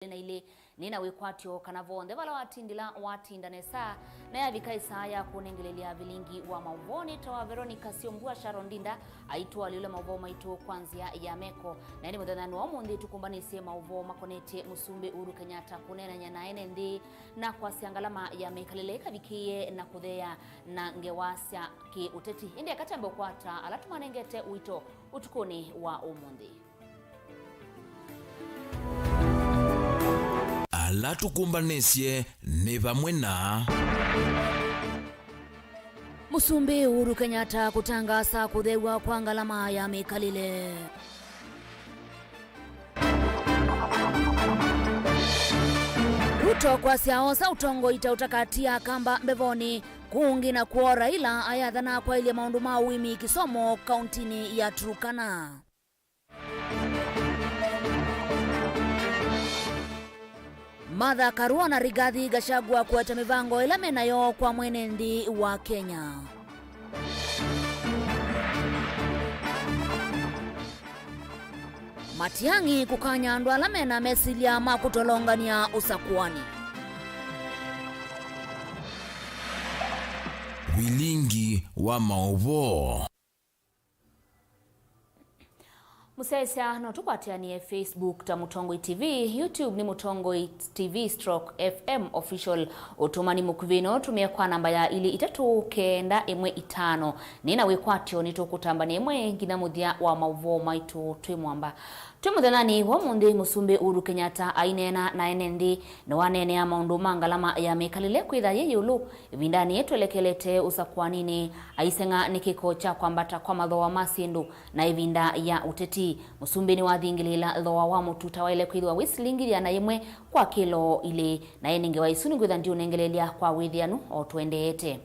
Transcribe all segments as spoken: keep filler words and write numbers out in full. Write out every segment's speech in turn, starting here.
na ilĩ. Nĩ na wĩkwatyo kana vonthe vala watindĩla watinda nesa, na yavika ĩsaa ya kũnengelelya vilingi wa maũvoo. Nĩtawa Veronica Syombua Sharon Ndinda, aitũalyũla maũvoo maitũ kwa nzĩa ya meko. Na ĩndĩ mũthenyanĩ wa ũmũnthĩ tũkũmbanĩsye maũvoo makonetye Mũsumbĩ Uhuru Kenyatta kũneenany'a na ene nthĩ na kwasya ngalama ya mĩkalĩle ĩkavikĩĩe na kũtheea na ngewa sya kĩ-ũteti. Ĩndĩ eka twambe ũkwata ala tũmanengete ũito ũtukũnĩ wa ũmũnthĩ. Ala tũkũmbanĩsye nĩ vamwe na Mũsumbĩ Uhuru Kenyatta kũtangaasa kũtheew'a kwa ngalama ya mĩkalĩle. Ruto kwasya oosa ũtongoi ta ũtakatia kamba mbevonĩ. Kũngĩ nakw'o, Raila ayathana kwaĩlya maũndũ ma ũĩmi kĩsomo kauntinĩ ya Turkana. Martha Karua na Rigathi Gachagua kũete mĩvango ĩla me nayo kwa mwene nthĩ wa Kenya. Matiang'i kũkany'a andũ ala mena mesilya ma kũtolongany'a ũsakũani. Vilingi wa maũvoo. Mũsyaĩĩsya, no tũkwatĩanĩe Facebook ta Mũtongoi T V, YouTube nĩ Mũtongoi T V stroke F M Official. Ũtũmani mũkuvĩ no ũtũmĩe kwa namba ya ilĩ itatũ kenda ĩmwe itano. Nĩ na wĩkwatyo nĩtũkũtambanĩa ĩmwe nginya mũthya wa maũvoo maitũ twĩ mwamba. Twĩ mũthenyanĩ wa ũmũnthĩ, Mũsumbĩ Uhuru Kenyatta aineena na ene nthĩ. Nĩwaneenea maũndũ ma ngalama ya mĩkalĩle kwĩtha yĩ ĩũlũ ĩvindanĩ yĩĩ twelekelete ũsakũaninĩ, aiseng'a nĩ kĩko kya kwambata kwa mathooa ma syĩndũ na ĩvinda ya ũteti. Mũsumbĩ nĩwathingĩlĩĩla thooa wa mũtu ta waĩle kwĩthĩwa wĩ silingi yĩana yĩmwe kwa kĩlo ilĩ, na ĩndĩ ngewa ĩsu nĩngwĩtha ndiũnengeleelya kwa wĩthĩanu o tũendeete.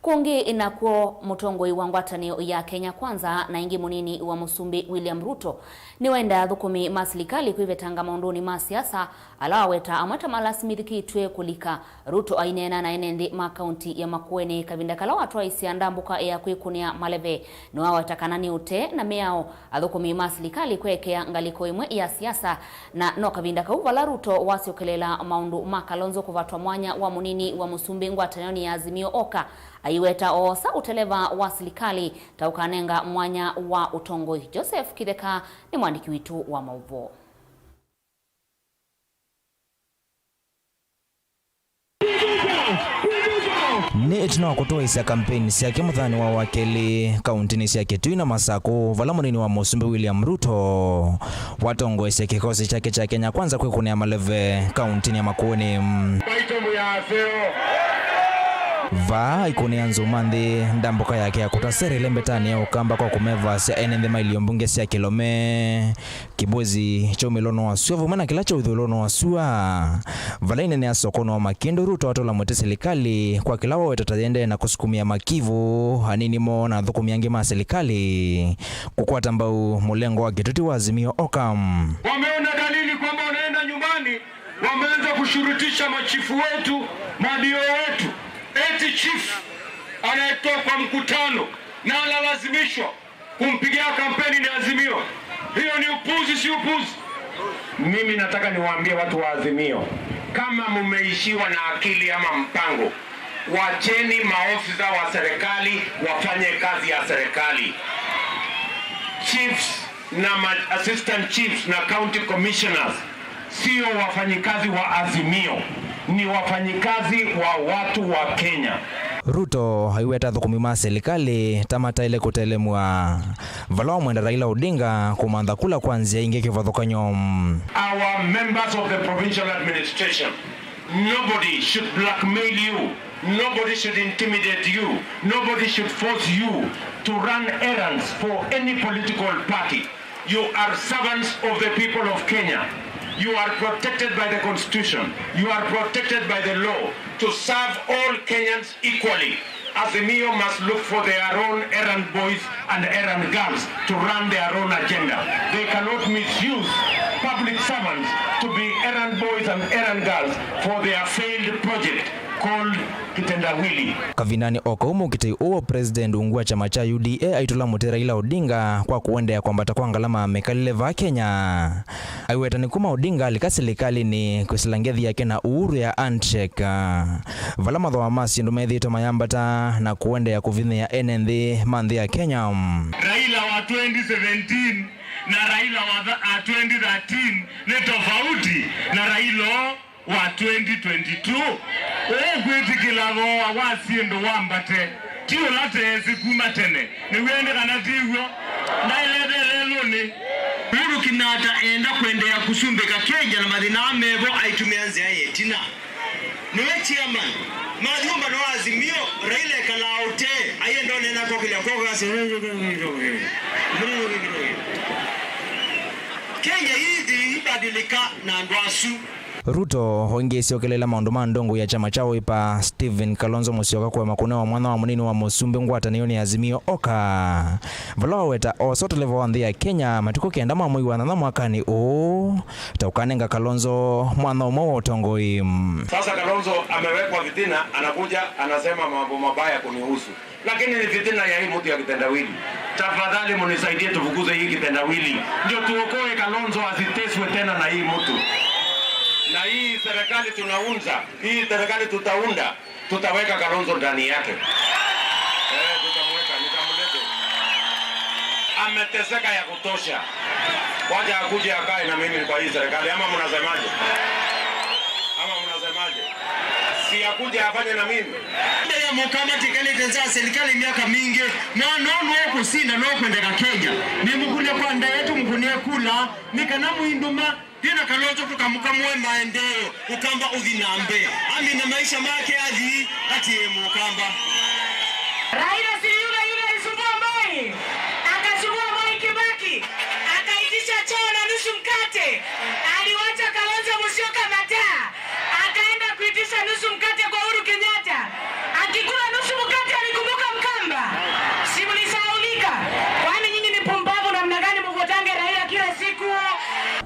Kũngĩ nakw'o, mũtongoi wa ngwatanĩo ya Kenya Kwanza na ĩngĩ mũnini wa Mũsumbĩ William Ruto nĩwaendaa athũkũmi ma silikalĩ kwĩvetanga maũndũnĩ ma siasa, ala waweta amwe ta malasimĩthĩkĩtw'e kũlika. Ruto aineena na ene nthĩ ma kaunti ya Makueni kavinda kala watwaĩsya ndambũka ya kwĩkũnĩa maleve, nĩwaweta kana nĩ ũtee na mĩao athũkũmi ma silikalĩ kweekea ngalĩko ĩmwe ya siasa. Na no kavinda kau vala Ruto wasyokelela maũndũ ma Kalonzo kũvatwa mwanya wa mũnini wa mũsumbĩ ngwatanĩonĩ ya Azimio Oka, aiweta oosa ũteleva wa silikalĩ ta ũkanenga mwanya wa ũtongoi. Joseph Kitheka nĩ mwandĩki witũ wa maũvoo. Nĩ ĩtina wa kũtũaĩsya kampeni syake mũthenya wa wakelĩ kauntinĩ sya Kitui na Masakũ, vala mũnini wa mũsumbĩ William Ruto watongoesya kĩkosi kyake kya Kenya Kwanza kwĩkũnĩa maleve kauntinĩ ya Makueni. Vaa aikũnĩa nzuma nthĩ, ndambũka yake ya kũtasya ĩlembetanĩ ya Ũkamba kwa kũmevasya ene nthĩ ma ilio mbunge sya Kilome, Kibwezi kya umĩlonĩ wa sua vamwe na kĩla kya ũthũĩlonĩ wa sua. Vala aineenea sokonĩ wa Makĩndũ, Ruto atũla mũtĩ silikalĩ kwa kĩla waweta ta yĩendee na kũsukumĩa makivũ anini moo na athũkũmi angĩ ma silikalĩ kũkwata mbau mũlengo wa kĩtũti wa Azimio Oka. Wameona dalili kwamba wanaenda nyumbani, wameanza kushurutisha machifu wetu, madio wetu, eti chief anayetoka kwa mkutano na analazimishwa kumpigia kampeni ni Azimio. Hiyo ni upuzi, si upuzi? Mimi nataka niwaambie watu wa Azimio, kama mumeishiwa na akili ama mpango, wacheni maofisa wa serikali wafanye kazi ya serikali. Chiefs na ma-, assistant chiefs na county commissioners sio wafanyikazi wa Azimio, ni wafanyikazi wa watu wa Kenya. Ruto aiweta athũkũmi ma silikalĩ ta mataĩle kũtelemw'a, vala wamwenda Raila Odinga kũmantha kula kwa nzĩa ingĩ kĩvathũkany'o. Our members of the provincial administration, nobody should blackmail you. Nobody should intimidate you. Nobody should force you to run errands for any political party. You are servants of the people of Kenya. You are protected by the constitution. You are protected by the law to serve all Kenyans equally. Azimio must look for their own errand boys and errand girls to run their own agenda. They cannot misuse public servants to be errand boys and errand girls for their failed project. called Kitendawili. Kavindanĩ o kau, mũkitĩi ũũ wa President ungu wa kyama kya U D A aitũla mũtĩ Raila Odinga kwa kũendeea kwambata kwa ngalama ya mĩkalĩle vaa Kenya. Aiweta nĩ kuma Odinga alika silikalĩnĩ kwĩsĩla ngethi yake na Uhuru ya handshake, vala mathooa ma syĩndũ methĩĩtwe mayambata na kũendeea kũvinyĩĩa ene nthĩ ma nthĩ ya Kenya. Raila wa twenty seventeen na Raila wa tha-, a twenty thirteen nĩ tofauti na Raila wa twenty twenty-two. Ũkwĩtĩkĩla thooa wa syĩndũ wambate, ti ũla teesĩ kuma tene. Nĩw'o ĩndĩ kana ti w'o? Ndaĩlete lelũnĩ. Uhuru Kenyatta eenda kũendeea kũsumbĩka Kenya na mathĩna aa mevo aitũmĩa nzĩa ya ĩtina. Nĩwe chairman. Mathyũmba no Azimio, Raila ekalaa ũtee, aienda ũneena kokĩlya kokasi. Kenya hii ibadilika na andũ asu. Ruto o ĩngĩ asyokelela maũndũ ma ndongoi ya kyama kya Wiper, Stephen Kalonzo Musyoka, kũema kũnewa mwanya wa mũnini wa mũsumbĩ ngwatanĩonĩ ya Azimio Oka, vala waweta oosa ũteleva wa nthĩ ya Kenya matukũ kenda ma mwei wa nyanya mwakanĩ ũũ, ta ũkanenga Kalonzo mwanya ũmwe wa ũtongoi. Sasa Kalonzo amewekwa fitina, anakuja anasema mambo mabaya kunihusu. Lakini ni fitina ya hii mtu ya kitendawili. Tafadhali munisaidie tufukuze hii kitendawili. Ndio tuokoe Kalonzo asiteswe tena na hii mtu. Na hii serikali tunaunda, hii serikali tutaunda, tutaweka Kalonzo ndani yake. Eh, tutamweka, nitamlete. Ameteseka ya kutosha. Wacha akuje akae na mimi kwa hii serikali. Ama mnasemaje? Ama mnasemaje? Si akuje afanye na mimi? Mbele ya Mũkamba tĩkalĩte nza ya serikali miaka mingĩ. Mwana ũũ nũkũsinda, nũkwendeka Kenya. Nĩmũkũlya kwa nda yetu, mũkũnĩe kula, nĩ kana mũinduma, thĩ na Kalonzo tũkamũkamũe maendeeo, Ũkamba ũthi na mbee. Amina maisha make athi, ati e Mũkamba. Raila si yule yule alisumbua Moi, akasumbua Mwai Kibaki, akaitisha choo na nusu mkate, aliwacha Kalonzo Musyoka mataa. Akaenda kuitisha nusu mkate kwa Uhuru Kenyatta. Akikula nusu mkate alikumbuka Mkamba. Si mlisahaulika? Kwani nyinyi ni pumbavu namna gani mvotange Raila kila siku?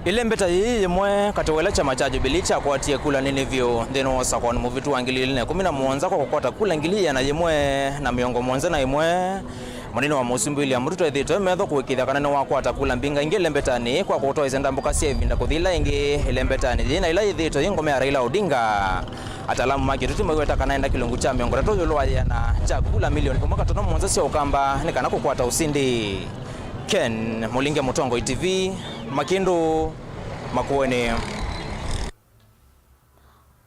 Ĩlembeta yĩĩ yĩmwe katĩ wa ĩla kyama kya Jubilee kyakwatie kula nini vyũ nthĩnĩ wa ũsakũani mũvĩtu wa ngili ilĩ na ĩkũmi na mũonza kwa kũkwata kula ngili ĩana yĩmwe na mĩongo mũonza na ĩmwe. Mũnini wa mũsumbĩ William Ruto ethĩĩtwe metho kũĩkĩĩthya kana nĩwakwata kula mbingangĩ ĩlembetanĩ kwa kũtoesya ndambũka sya ĩvinda kũthi ĩla ĩngĩ ĩlembetanĩ yĩĩ na ĩla yĩthĩĩtwe yĩ ngome ya Raila Odinga. Ataalamu ma kĩtũtĩ maiweta kana enda kĩlungu kya mĩongo ĩtatũ ĩũlũ wa yĩana kya kula milioni ĩmwe katono mũonza sya Ũkamba nĩ kana kũkwata ũsindi. Ken Mũlinge, Mũtongoi T V, Makĩndũ, Makueni.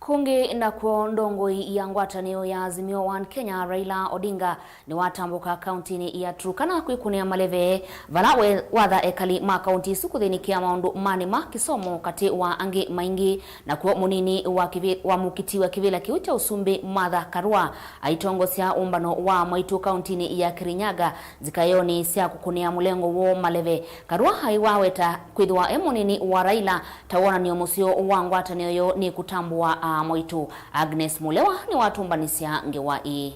Kũngĩ nakw'o, ndongoi ya ngwatanĩo ya Azimio One Kenya, Raila Odinga, nĩwatambũka kauntinĩ ya Turkana kwĩkũnĩa maleve, vala we watha ekali ma kaunti ĩsu kũthĩnĩkĩa maũndũ ma nĩma, kĩsomo, katĩ wa angĩ maingĩ. Nakw'o mũnini wa kĩvĩ-, wa mũkiti wa kĩvĩla kĩu kya ũsumbĩ, Martha Karua, aitongosya ũmbano wa Mwaitu kauntinĩ ya Kirinyaga, nzikaĩonĩ sya kũkũnĩa mũlengo woo maleve. Karua aiwaweta kwĩthĩwa e mũnini wa Raila ta wonany'o mũseo wa ngwatanĩo yoo nĩ kũtambũa Aamwaitũ. Agnes Mũlewa nĩwatũmbanĩsya ngewa ĩĩ.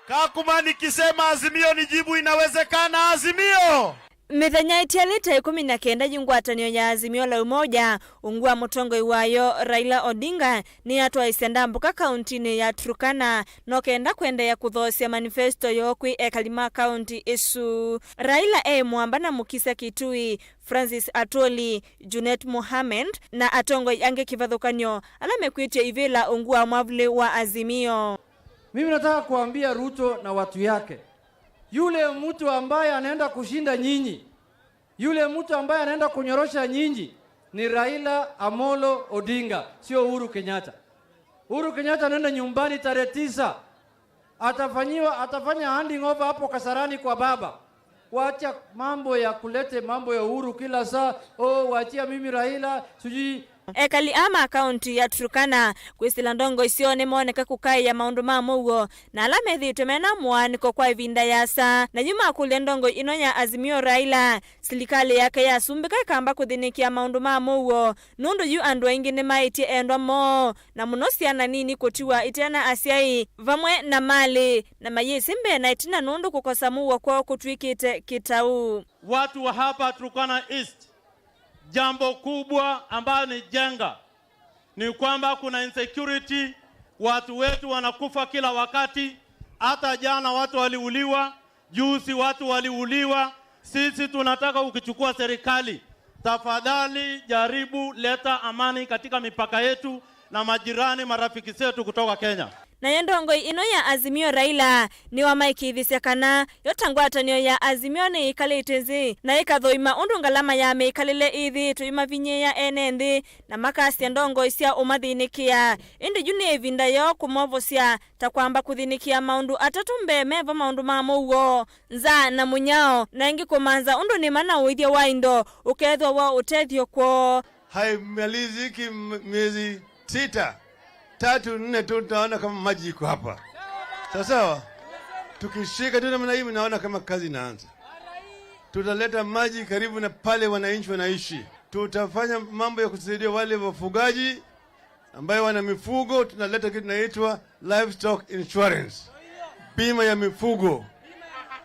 Kakuma nikisema Azimio ni jibu, inawezekana Azimio. Mĩthenya ĩtialĩte ĩkũmi na kenda yu ngwatanĩo ya Azimio la Umoja, ungu wa mũtongoi wayo Raila Odinga, nĩyatwaĩsye ndambũka kauntinĩ ya Turkana, no kenda kwendeea kũthoosya manifesto yoo kwĩ ekali ma kaunti ĩsu. Raila e mũamba na Mukisa Kitui, Francis Atwoli, Junet Mohamed, na atongoi angĩ kĩvathũkany'o ala mekwĩtye ivĩla ungu wa mwavuli wa Azimio. Mimi nataka kuambia Ruto na watu yake, yule mtu ambaye anaenda kushinda nyinyi, yule mtu ambaye anaenda kunyorosha nyinyi ni Raila Amolo Odinga, sio Uhuru Kenyatta. Uhuru Kenyatta anaenda nyumbani tarehe tisa. Atafanyiwa, atafanya handing over hapo Kasarani kwa baba. Wacha mambo ya kulete mambo ya Uhuru kila saa, "Oh, wachia mimi Raila," sijui. Ekali aa ma kaunti ya Turkana kwĩsĩla ndongoi syoo nĩmoneka kũkaĩa maũndũ ma mũuo na ala methĩĩtwe mena mũaanĩko kwa ĩvinda yasa. Na yu makũlya ndongoi ĩno ya Azimio Raila, silikalĩ yake yasumbĩka ĩkamba kũthĩnĩkĩa maũndũ ma mũuo, nũndũ yu andũ aingĩ nĩmaĩtye endwa moo, na mũno syana nini kũtiwa ite na asyai vamwe na malĩ, na mayĩsĩ mbee na ĩtina nũndũ kũkosa mũuo kwoo kũtw'ĩkĩte kĩtau. Watu wa hapa Turkana East, jambo kubwa ambayo ni jenga ni kwamba kuna insecurity Watu wetu wanakufa kila wakati, hata jana watu waliuliwa, juzi watu waliuliwa. Sisi tunataka ukichukua serikali, tafadhali jaribu leta amani katika mipaka yetu na majirani, marafiki zetu kutoka Kenya. Nayo ndongoi ĩno ya Azimio Raila nĩwamaĩkĩĩthisya kana yo ta ngwatanĩo ya Azimio nĩyĩkalĩte nzĩ na ĩkathũima ũndũ ngalama ya mĩkalĩle ĩthĩĩtwe ĩmavinyĩĩa ene nthĩ, na makasya ndongoi sya ũmathĩnĩkĩa. Ĩndĩ yu nĩ ĩvinda yoo kũmovosya, ta kwamba kũthĩnĩkĩa maũndũ atatũ mbee me vo maũndũ ma mũuo, nzaa na mũnyao, na ĩngĩ kũmanza ũndũ nĩma na ũĩthya wa indo ũkethĩwa wa ũtethyo kwoo. Haimaliziki m-, miezi sita, tatu, nne tu, tunaona kama maji iko hapa. Sawa sawa? Tukishika tu namna hii, mnaona kama kazi inaanza. Tutaleta maji karibu na pale wananchi wanaishi. Tutafanya mambo ya kusaidia wale wafugaji ambayo wana mifugo, tunaleta kitu inaitwa livestock insurance, bima ya mifugo,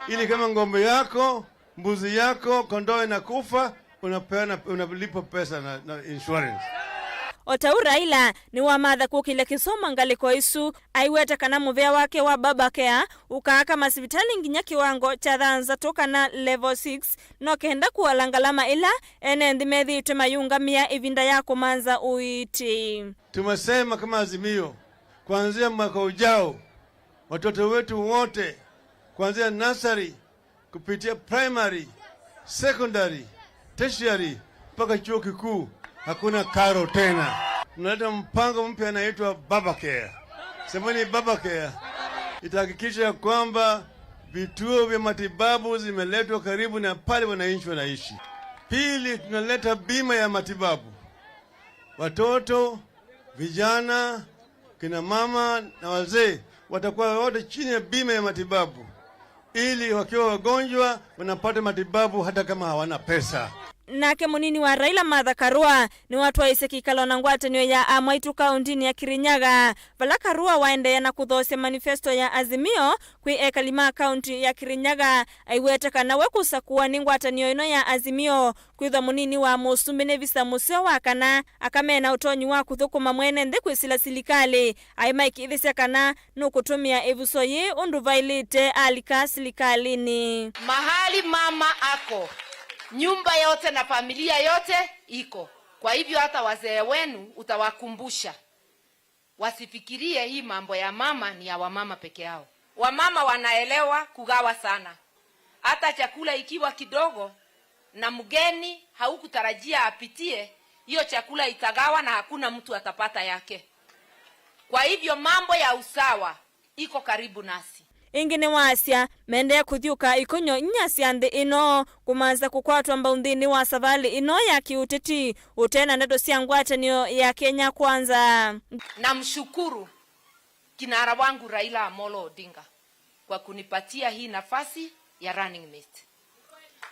ili kama ng'ombe yako, mbuzi yako, kondoo inakufa, unapeana, unalipwa pesa na, na insurance. O ta ũu Raila nĩwamatha kũkĩlya kĩsomo ngalĩko ĩsu, aiweta kana mũvea wake wa Baba Care ũkaaka masivitalĩ nginya kĩwango kya thanthatũ kana level six, no kenda kũala ngalama ĩla ene nthĩ methĩĩtwe mayĩũngamĩa ĩvinda ya kũmanza ũiiti. Tumesema kama Azimio, kuanzia mwaka ujao, watoto wetu wote, kuanzia nursery, kupitia primary, secondary, tertiary, mpaka chuo kikuu, hakuna karo tena. Tunaleta mpango mpya unaitwa Baba Care. Semeni Baba Care. Itahakikisha ya kwamba vituo vya matibabu zimeletwa karibu na pale wananchi wanaishi. Pili, tunaleta bima ya matibabu. Watoto, vijana, kina mama na wazee watakuwa wote chini ya bima ya matibabu, ili wakiwa wagonjwa wanapata matibabu hata kama hawana pesa. Nake mũnini wa Raila, Martha Karua, nĩwatwaĩsye kĩkalo na ngwatanĩo ya amwaitũ kaũntĩnĩ ya Kirinyaga, vala Karua waendeea na kũthoosya manifesto ya Azimio kwĩ ekali ma kaũntĩ ya Kirinyaga, aiweta kana we kũsakũwa nĩ ngwatanĩo ĩno ya Azimio kwĩthwa mũnini wa mũsumbĩ nĩ visa mũseo wa kana akamena ũtonyi wa kũthũkũma mwene nthĩ kwĩsĩla silikalĩ. Aĩ maĩkĩĩthĩsya kana nũkũtũmĩa ĩvuso yĩĩ ũndũ vaĩlĩte alika silikalĩnĩ. Mahali mama ako, nyumba yote na familia yote iko. Kwa hivyo hata wazee wenu utawakumbusha. Wasifikirie hii mambo ya mama ni ya wamama peke yao. Wamama wanaelewa kugawa sana. Hata chakula ikiwa kidogo na mgeni haukutarajia apitie, hiyo chakula itagawa na hakuna mtu atapata yake. Kwa hivyo mambo ya usawa iko karibu nasi. Ĩngĩ nĩwasya, mendee kũthyũka ikonyo inya sya nthĩ ĩno, kũmanza kũkwatwa mbau nthĩnĩ wa savalĩ ĩno ya kĩũteti, ũte na ndeto sya ngwatanĩo ya Kenya Kwanza. Namshukuru kinara wangu Raila Amolo Odinga kwa kunipatia hii nafasi ya running mate.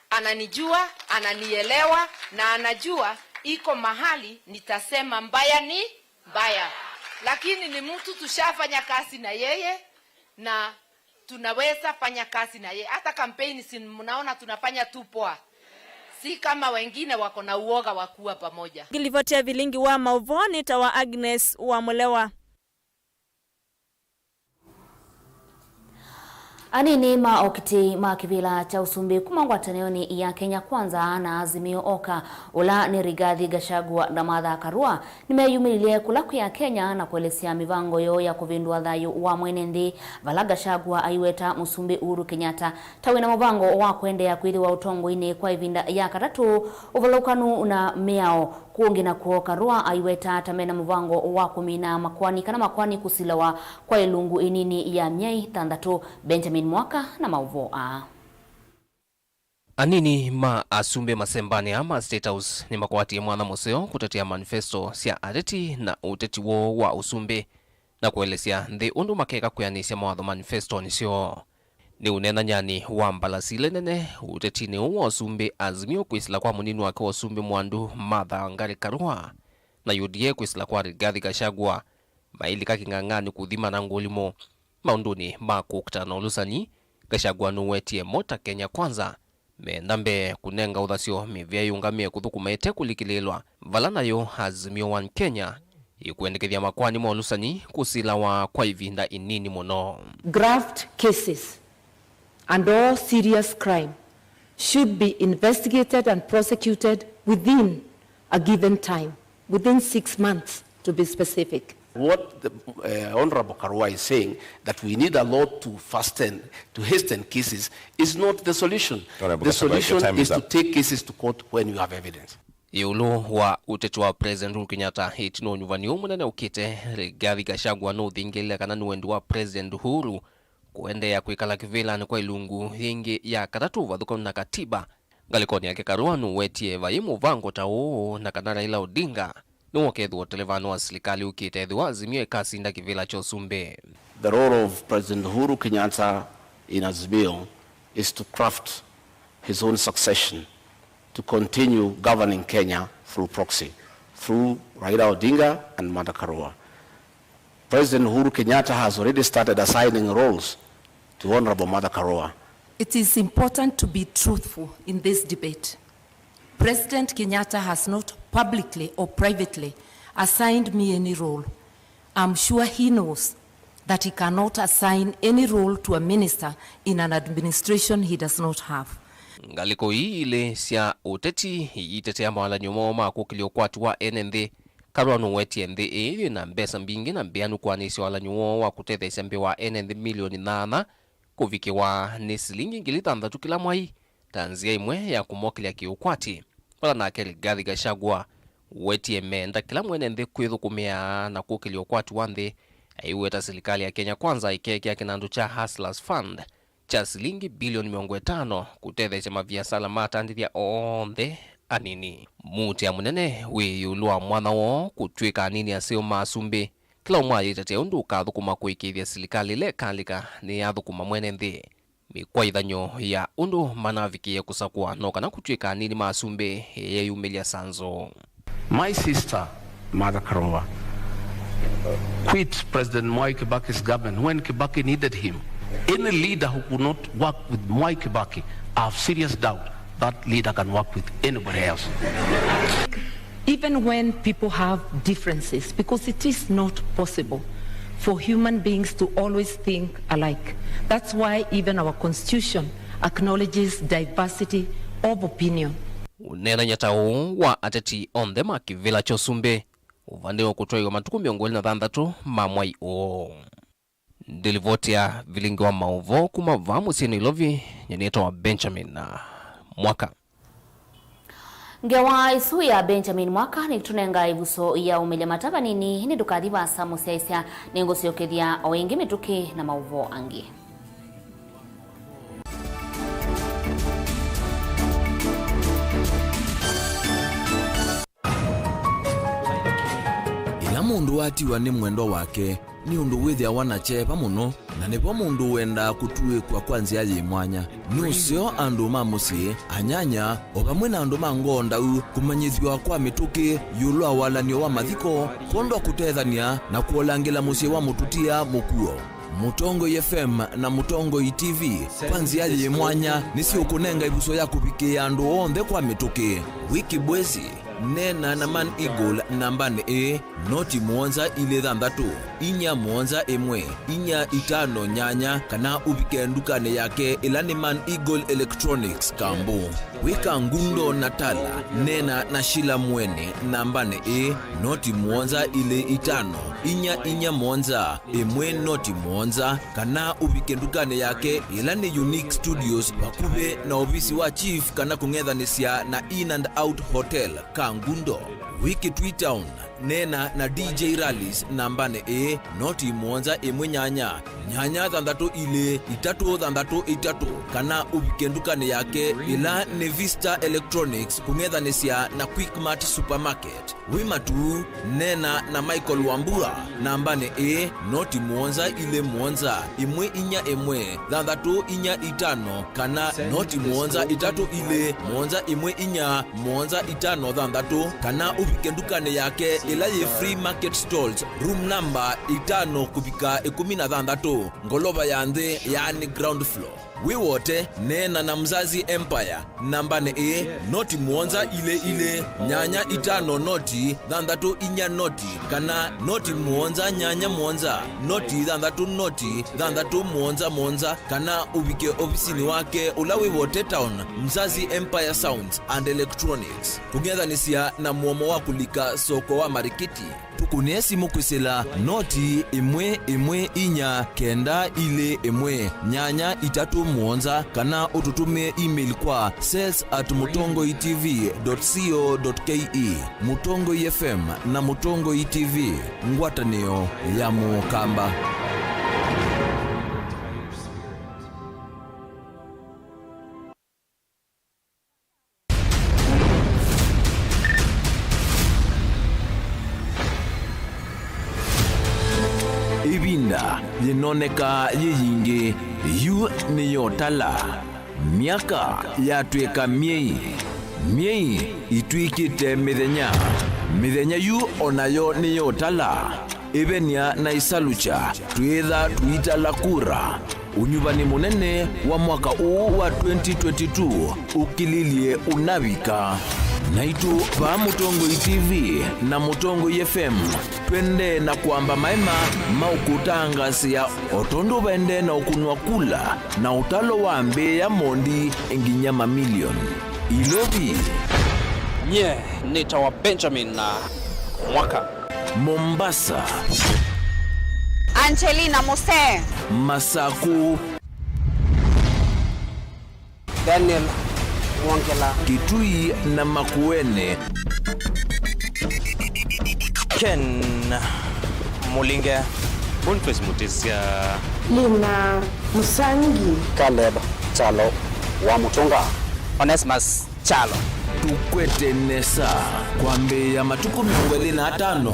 Ananijua, ananielewa, na anajua iko mahali nitasema mbaya ni mbaya. Lakini ni mtu tushafanya kazi na yeye, na tunaweza fanya kazi na yeye. Hata kampeni, si mnaona tunafanya tu poa. Si kama wengine wako na uoga wa kuwa pamoja. Ngĩlivotia vilingi wa maũvoo nĩ ta wa Agnes wa Mũlewa. Anini ma ũkitĩi ma kĩvĩla kya ũsumbĩ kuma ngwatanĩonĩ ya Kenya Kwanza na Azimio Oka, ũla nĩ Rigathi Gachagua na Martha Karua, nĩmeyumĩlilye kũla kwĩ Akenya na kũelesya mĩvango yoo ya kũvĩndũa thayũ wa mwene nthĩ, vala Gachagua aiweta Mũsumbĩ Uhuru Kenyatta ta wĩna mũvango wa kũendeea kwĩthĩwa ũtongoinĩ kwa ĩvinda ya katatũ, ũvalũkanu na mĩao. Kũngĩ nakw'o, Karua aiweta ta mena mũvango wa kũmina makoani kana makoani kũsilawa kwa ĩlungu ĩnini ya myei thanthatũ. Benjamin Mwaka na maũvoo aa. Anini ma asumbĩ masembanĩ aa ma State House nĩmakwatie mwanya mũseo kũtetea manifesto sya ateti na ũteti woo wa ũsumbĩ na kũelesya nthĩ ũndũ makeka kwĩanĩsya mawatho manifestonĩ syoo. Nĩ ũneenany'anĩ wa mbalasile nene ũtetinĩ ũũ wa ũsumbĩ, Azimio kwĩsĩla kwa mũnini wake wa ũsumbĩ mwandu Martha Wangari Karua, na U D A kwĩsĩla kwa Rigathi Gachagua, mailika kĩng'ang'anĩ kũthimana ngũlimũ. Maũndũnĩ ma kũkita na ũlũsani, Gachagua nũwetie mo ta Kenya Kwanza, meenda mbee kũnenga ũthasyo mĩvĩa yĩũngamĩe kũthũkũma ĩte kũlikĩlĩĩlwa, vala nayo Azimio One Kenya ĩkwendekethya makoani ma ũlũsani kũsilawa kwa ĩvinda ĩnini mũno. Graft cases and all serious crime should be investigated and prosecuted within a given time, within six months to be specific. What the uh, Honorable Karua is saying, that we need a law to fasten, to hasten cases, is not the solution. Honorable The Gachagua, your solution time is is to up. take cases to court when you have evidence. Ĩũlũ wa ũteti wa President Uhuru Kenyatta ĩtina wa ũnyuvani ũũ mũnene ũkĩte, Rigathi Gachagua nũthingĩlile kana nĩ wendi wa President Uhuru kũendeea kwĩkala kĩvĩlanĩ kwa ĩlungu yĩngĩ ya katatũ ũvathũkanu na katiba. Ngalĩkonĩ yake, Karua nũwetie vai mũvango ta ũũ na kana Raila Odinga nĩwe ũkethĩwa ũtelevanĩ wa silikalĩ ũkĩte ethĩwa Azimio ĩkasinda kĩvĩla kya ũsumbĩ. The role of President Uhuru Kenyatta in Azimio is to craft his own succession, to continue governing Kenya through proxy, through Raila Odinga and Martha Karua. President Uhuru Kenyatta has already started assigning roles to Honorable Martha Karua. It is important to be truthful in this debate. President Kenyatta has not publicly or privately assigned me any role. I'm sure he knows that he cannot assign any role to a minister in an administration he does not have. Ngalĩko ii ilĩ sya ũteti iitetea mawalany'o moo ma kũkĩlya ũkwati wa ene nthĩ. Karua nũwetie nthĩ ĩĩ yĩ na mbesa mbingĩ na mbĩanu kũanĩsya walany'o woo wa kũtetheesya mbee wa ene nthĩ milioni nyaanya kũvikĩwa nĩ silingi ngili thanthatũ kĩla mwai ta nzĩa ĩmwe ya kũmokĩlya kĩ-ũkwati, vala nake Rigathi Gachagua wetie meenda kĩla mwene nthĩ kwĩthũkũmĩa na kũkĩlya ũkwati wa nthĩ, aiweta silikalĩ ya Kenya Kwanza ĩkeekĩa kĩnandũ kya Hustlers Fund kya silingi bilioni mĩongo ĩtano kũtetheesya maviasala ma atandĩthya onthe anini. Muutĩa mũnene wĩ ĩũlũ wa mwanya woo kũtw'ĩka anini aseo ma asumbĩ, kĩla ũmwe ayĩtetea ũndũ ũkathũkũma kũĩkĩĩthya silikalĩ ĩla ĩkalĩka nĩyathũkũma mwene nthĩ. Mĩkwaĩthanyo ya ũndũ manavikĩie kũsakũa no kana kũtw'ĩka anini ma asumbĩ ĩyeyumĩlya sanzo. My sister, Martha Karua, quit President Mwai Kibaki's government when Kibaki needed him. Any leader who could not work with Mwai Kibaki, I have serious doubt that leader can work with anybody else. Even when people have differences, because it is not possible for human beings to always think alike. That's why even our constitution acknowledges diversity of opinion. Ũneenany'a ta ũũ wa ateti onthe ma kĩvĩla kya ũsumbĩ ũvandĩwe kũtwaĩwa matukũ mĩongo ĩlĩ na thanthatũ ma mwai ũũ. Ndilivoti ya vilingi wa maũvoo kuma vaa mũsyĩ Nairobi, nyie nĩtawa Benjamin Mwaka. Ngewa ĩsu ya Benjamin Mwaka nĩtũnenga ĩvuso ya ũmĩlya mata vanini, ĩndĩ ndũkathi vaasa mũsyaĩĩsya, nĩngũsyokethya o ĩngĩ mĩtũkĩ na maũvoo angĩ. Ĩla mũndũ watiwa nĩ mwendwa wake, nĩ ũndũ wĩthĩawa na kyeva mũno, na nĩvo mũndũ ũendaa kũtuĩkwa kwa nzĩa yĩ mwanya. Nĩ ũseo andũ ma mũsyĩ, anyanya, o vamwe na andũ ma ngoo ndau kũmanyĩthw'a kwa mĩtũkĩ ĩũlũ wa walan'yo wa mathiko, kwondũ wa kũtethany'a na kũolangĩla mũsyĩ wa mũtutia mũkuo. Mũtongoi F M na Mũtongoi T V kwa nzĩa yĩ mwanya nĩsyĩũkũnenga ĩvuso ya kũvikĩĩa andũ onthe kwa mĩtũkĩ. Wiki Bwesi, neena na Man Eagle nambanĩ ĩĩ, noti mũonza ilĩ thanthatũ, inya mũonza ĩmwe, inya itano nyanya, kana ũvike ndukanĩ yake ĩla nĩ Man Eagle Electronics, Kambũ. Wĩ Kangundo na Tala, neena na Shila Mwene nambanĩ ĩĩ, noti mũonza ilĩ itano, inya inya mũonza, ĩmwe noti mũonza, kana ũvike ndukanĩ yake ĩla nĩ Unique Studios vakuvĩ na ovisi wa Chief, kana kũng'ethanĩsya na In and Out Hotel, Kangundo. Wĩ Kitui Town, neena na D J Rallies nambanĩ ĩĩ, noti mũonza ĩmwe nyanya, nyanya thanthatũ ilĩ, itatũ thanthatũ itatũ, kana ũvike ndukanĩ yake ĩla nĩ Vista Electronics kũng'ethanĩsya na Quickmart Supermarket. Wĩ Matuu, neena na Michael Wambua nambanĩ ĩĩ, noti mũonza ilĩ mũonza, ĩmwe inya ĩmwe, thanthatũ inya itano, kana noti mũonza itatũ ilĩ, mũonza ĩmwe inya, mũonza itano thanthatũ, kana ũvike ndukanĩ yake ĩla yĩ Free Market Stalls, room number itano kũvika ĩkũmi na thanthatũ, ngolova ya nthĩ, yaani ground floor. Wĩ wote, neena na Mzazi Empire nambanĩ ĩĩ, noti mũonza ilĩ ilĩ, nyanya itano noti thanthatũ inya noti, kana noti mũonza nyanya mũonza, noti thanthatũ noti thanthatũ mũonza mũonza, kana ũvike ovisinĩ wake ũla wĩ Wote Town, Mzazi Empire Sounds and Electronics, kũng'ethanĩsya na mũomo wa kũlika soko wa marikiti. Tũkũnĩe simũ kwĩsĩla noti ĩmwe ĩmwe inya kenda ilĩ ĩmwe nyanya itatũ mũonza, kana ũtũtũmĩe email kwa sales at mũtongoi T V dot co dot K E. Mũtongoi F M na Mũtongoi T V, ngwatanĩo ya Mũkamba. Ĩvinda yĩnoneka yĩ yingĩ, yu nĩyotala. Myaka yatw'ĩka myei, myei itw'ĩkĩte mĩthenya, mĩthenya yu o nayo nĩyotala. Ĩvenia na ĩsalukya, twĩĩtha tũitala kura. Ũnyuvani mũnene wa mwaka ũũ wa twenty twenty-two ũkililye ũnavika. Naitũ vaa Mũtongoi T V na Mũtongoi F M, twendee na kwamba maema ma ũkũtangaasĩa o tondũ vaendee na ũkũnwa kula na ũtalo wambĩĩa mondi nginya mamilioni. Ilovi. Nye nĩtawa Benjamin na Mwaka. Mombasa. Angelina Muse. Masaku. Daniel Mwongela. Kitui na Makueni. Ken Mulinge. Boniface Mutisya. Lina Musangi. Caleb Chalo wa Mutunga. Onesmus Kyalo. Tũkwete nesa kwambĩĩa matukũ mĩongo ĩlĩ na atano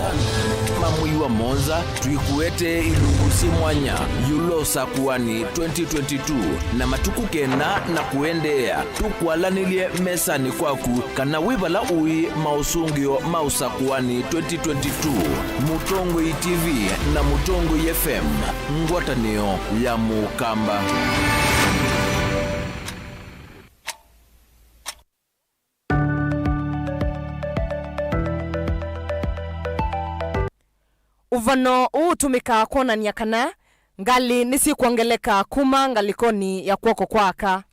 ma mwei wa mũonza, twĩkũetee ilungu syĩ mwanya ĩũlũ wa ũsakũani twenty twenty-two, na matukũ kenda na kũendeea, tũkwalanĩlye mesanĩ kwaku kana wĩ vala ũĩ maũsũngĩo ma ũsakũani twenty twenty-two. Mũtongoi T V na Mũtongoi F M, ngwatanĩo ya Mũkamba. Ũvano ũũ ũtũmĩkaa kwonany'a kana ngalĩ nĩsyĩkwongeleka kuma ngalĩkonĩ ya kw'oko kwa aka.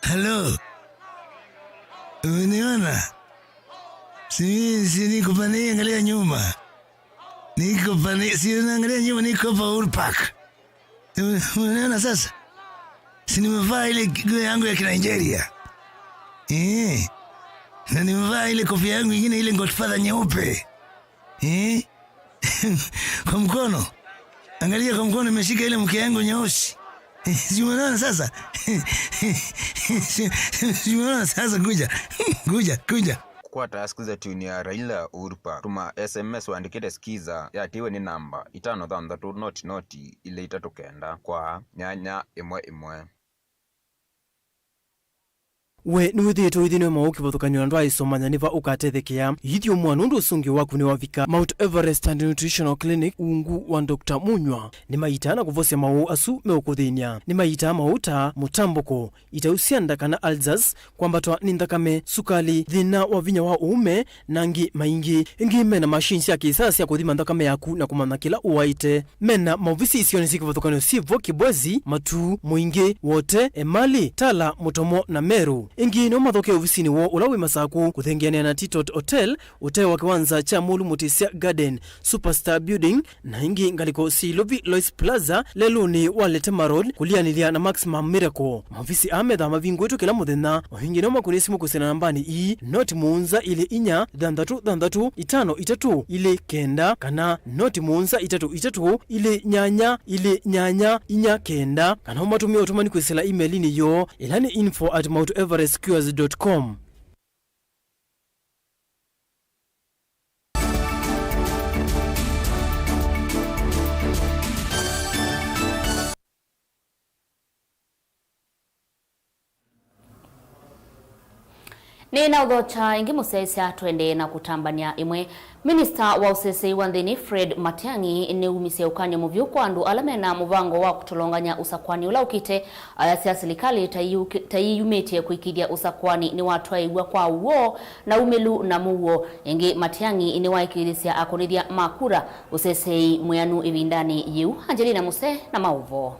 Halo. Umeniona? Si, si niko pale, angalia nyuma. Niko pale, si unaangalia nyuma, niko hapa Uhuru Park. Ume-, umeniona sasa? Si nimevaa ile nguo yangu ya Kinigeria. Eh. Na nimevaa ile kofia yangu ingine, ile Godfather nyeupe. Eh? Kwa mkono. Angalia kwa mkono, imeshika ile mke yangu nyeusi. Si umeona sasa? Si, si umeona sasa? Kuja. Kuja, kuja. Kũkwata Skiza Tune ya Raila Uhuru Park, tũma S M S wandĩkĩte Skiza yatiwe nĩ namba itano thanthatũ noti noti ilĩ itatũ kenda kwa nyanya ĩmwe ĩmwe. We nĩwĩthĩĩtwe ũithĩnĩwe maũũ kĩvathũkany'o na ndwaaĩsomanya nĩ va ũkatethekea? Ithyũmũa nũndũ ũsũngĩo waku nĩwavika. Mount Everest and Nutritional Clinic, ungu wa Doctor Munywa, nĩmaitaa na kũvosya maũũ asu meũkũthĩny'a. Nĩmaitaa maũũ ta mũtambũko, itau sya nda kana ulcers, kwambatwa nĩ nthakame, sukali, thĩna wa vinya wa ũũme, na angĩ maingĩ. Ĩngĩ mena machine sya kĩsaa sya kũthima nthakame yaku na kũmanya kĩla ũwaĩte. Mena maovisi isionĩ syĩ kĩvathũkany'o syĩ vo Kibwezi, Matuu, Mũingĩ, Wote, Emali, Tala, Mũtomo na Meru. Ĩngĩ no mathokee ovisinĩ woo ũla wĩ Masakũ, kũthengeanĩa na Titot Hotel, ũtee wa kĩwanza kya Mũlu Mũtĩsya Garden, Superstar Building, na ĩngĩ ngalĩko syĩ Ilovi Lois Plaza, lelũnĩ wa Letema Road, kũlianĩlya na Maximum Miracle. Maovisi aa methaa mavingũĩtwe kĩla mũthenya. O ĩngĩ no makũnĩe simũ kwĩsĩla nambanĩ ii, noti mũonza ilĩ inya thanthatũ thanthatũ itano itatũ ilĩ kenda, kana noti mũonza itatũ itatũ ilĩ nyanya ilĩ nyanya inya kenda, kana ũmatũmĩe ũtũmani kwĩsĩla email-inĩ yoo, ĩla nĩ info at mount everest cures dot com. Nĩnaũthokya ĩngĩ mũsyaĩĩsya, tũendee na kũtambany'a ĩmwe. Minista wa ũseseĩ wa nthĩnĩ Fred Matiang'i nĩumisye ũkany'o mũvyũ kwa andũ ala mena mũvango wa kũtolongany'a ũsakũani ũla ũkĩte, ayasya silikalĩ ta yu-, ta yĩyumĩtye kũĩkĩĩthya ũsakũani nĩwatwaĩĩw'a kwa ũw'o na umĩlu na mũuo. Ĩngĩ Matiang'i nĩwaĩkĩĩthĩsya akũnĩthya ma kura ũseseĩ mwĩanu ĩvindanĩ yĩu. Angelina Muse na maũvoo.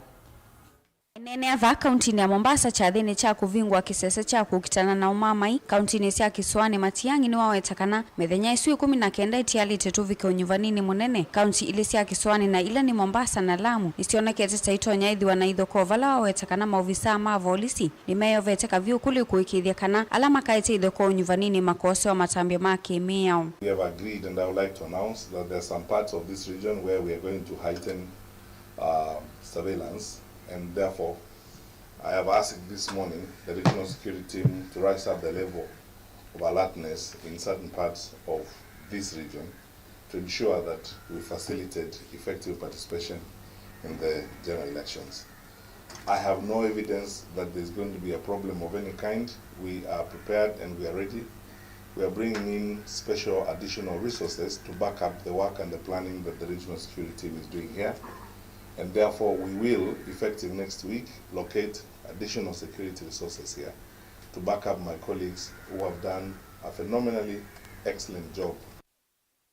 Eneenea vaa kauntinĩ ya Mombasa kyathĩnĩ kya kũvingũa kĩsese kya kũkitana na ũmamai kauntinĩ sya Kĩsũanĩ, Matiang'i nĩwaweta kana mĩthenya ĩsu ĩkũmi na kenda ĩtialĩte tũvike ũnyuvaninĩ mũnene, kaunti ilĩ sya Kĩsũanĩ na ila nĩ Mombasa na Lamu nĩsyonekete ta itonya ĩthĩwa na ithokoo, vala waweta kana maovisaa ma volisi nĩmeyovete kavyũ kũlĩ kũĩkĩĩthya kana ala makaete ithokoo ũnyuvaninĩ makoosewa matambya ma kĩmĩao. We have agreed, and I would like to announce that there are some parts of this region where we are going to heighten, uh, surveillance, and therefore I have asked this morning the regional security team to rise up the level of alertness in certain parts of this region to ensure that we facilitate effective participation in the general elections. I have no evidence that there's going to be a problem of any kind. We are prepared and we are ready. We are bringing in special additional resources to back up the work and the planning that the regional security team is doing here. And therefore, we will, effective next week, locate additional security resources here to back up my colleagues who have done a phenomenally excellent job.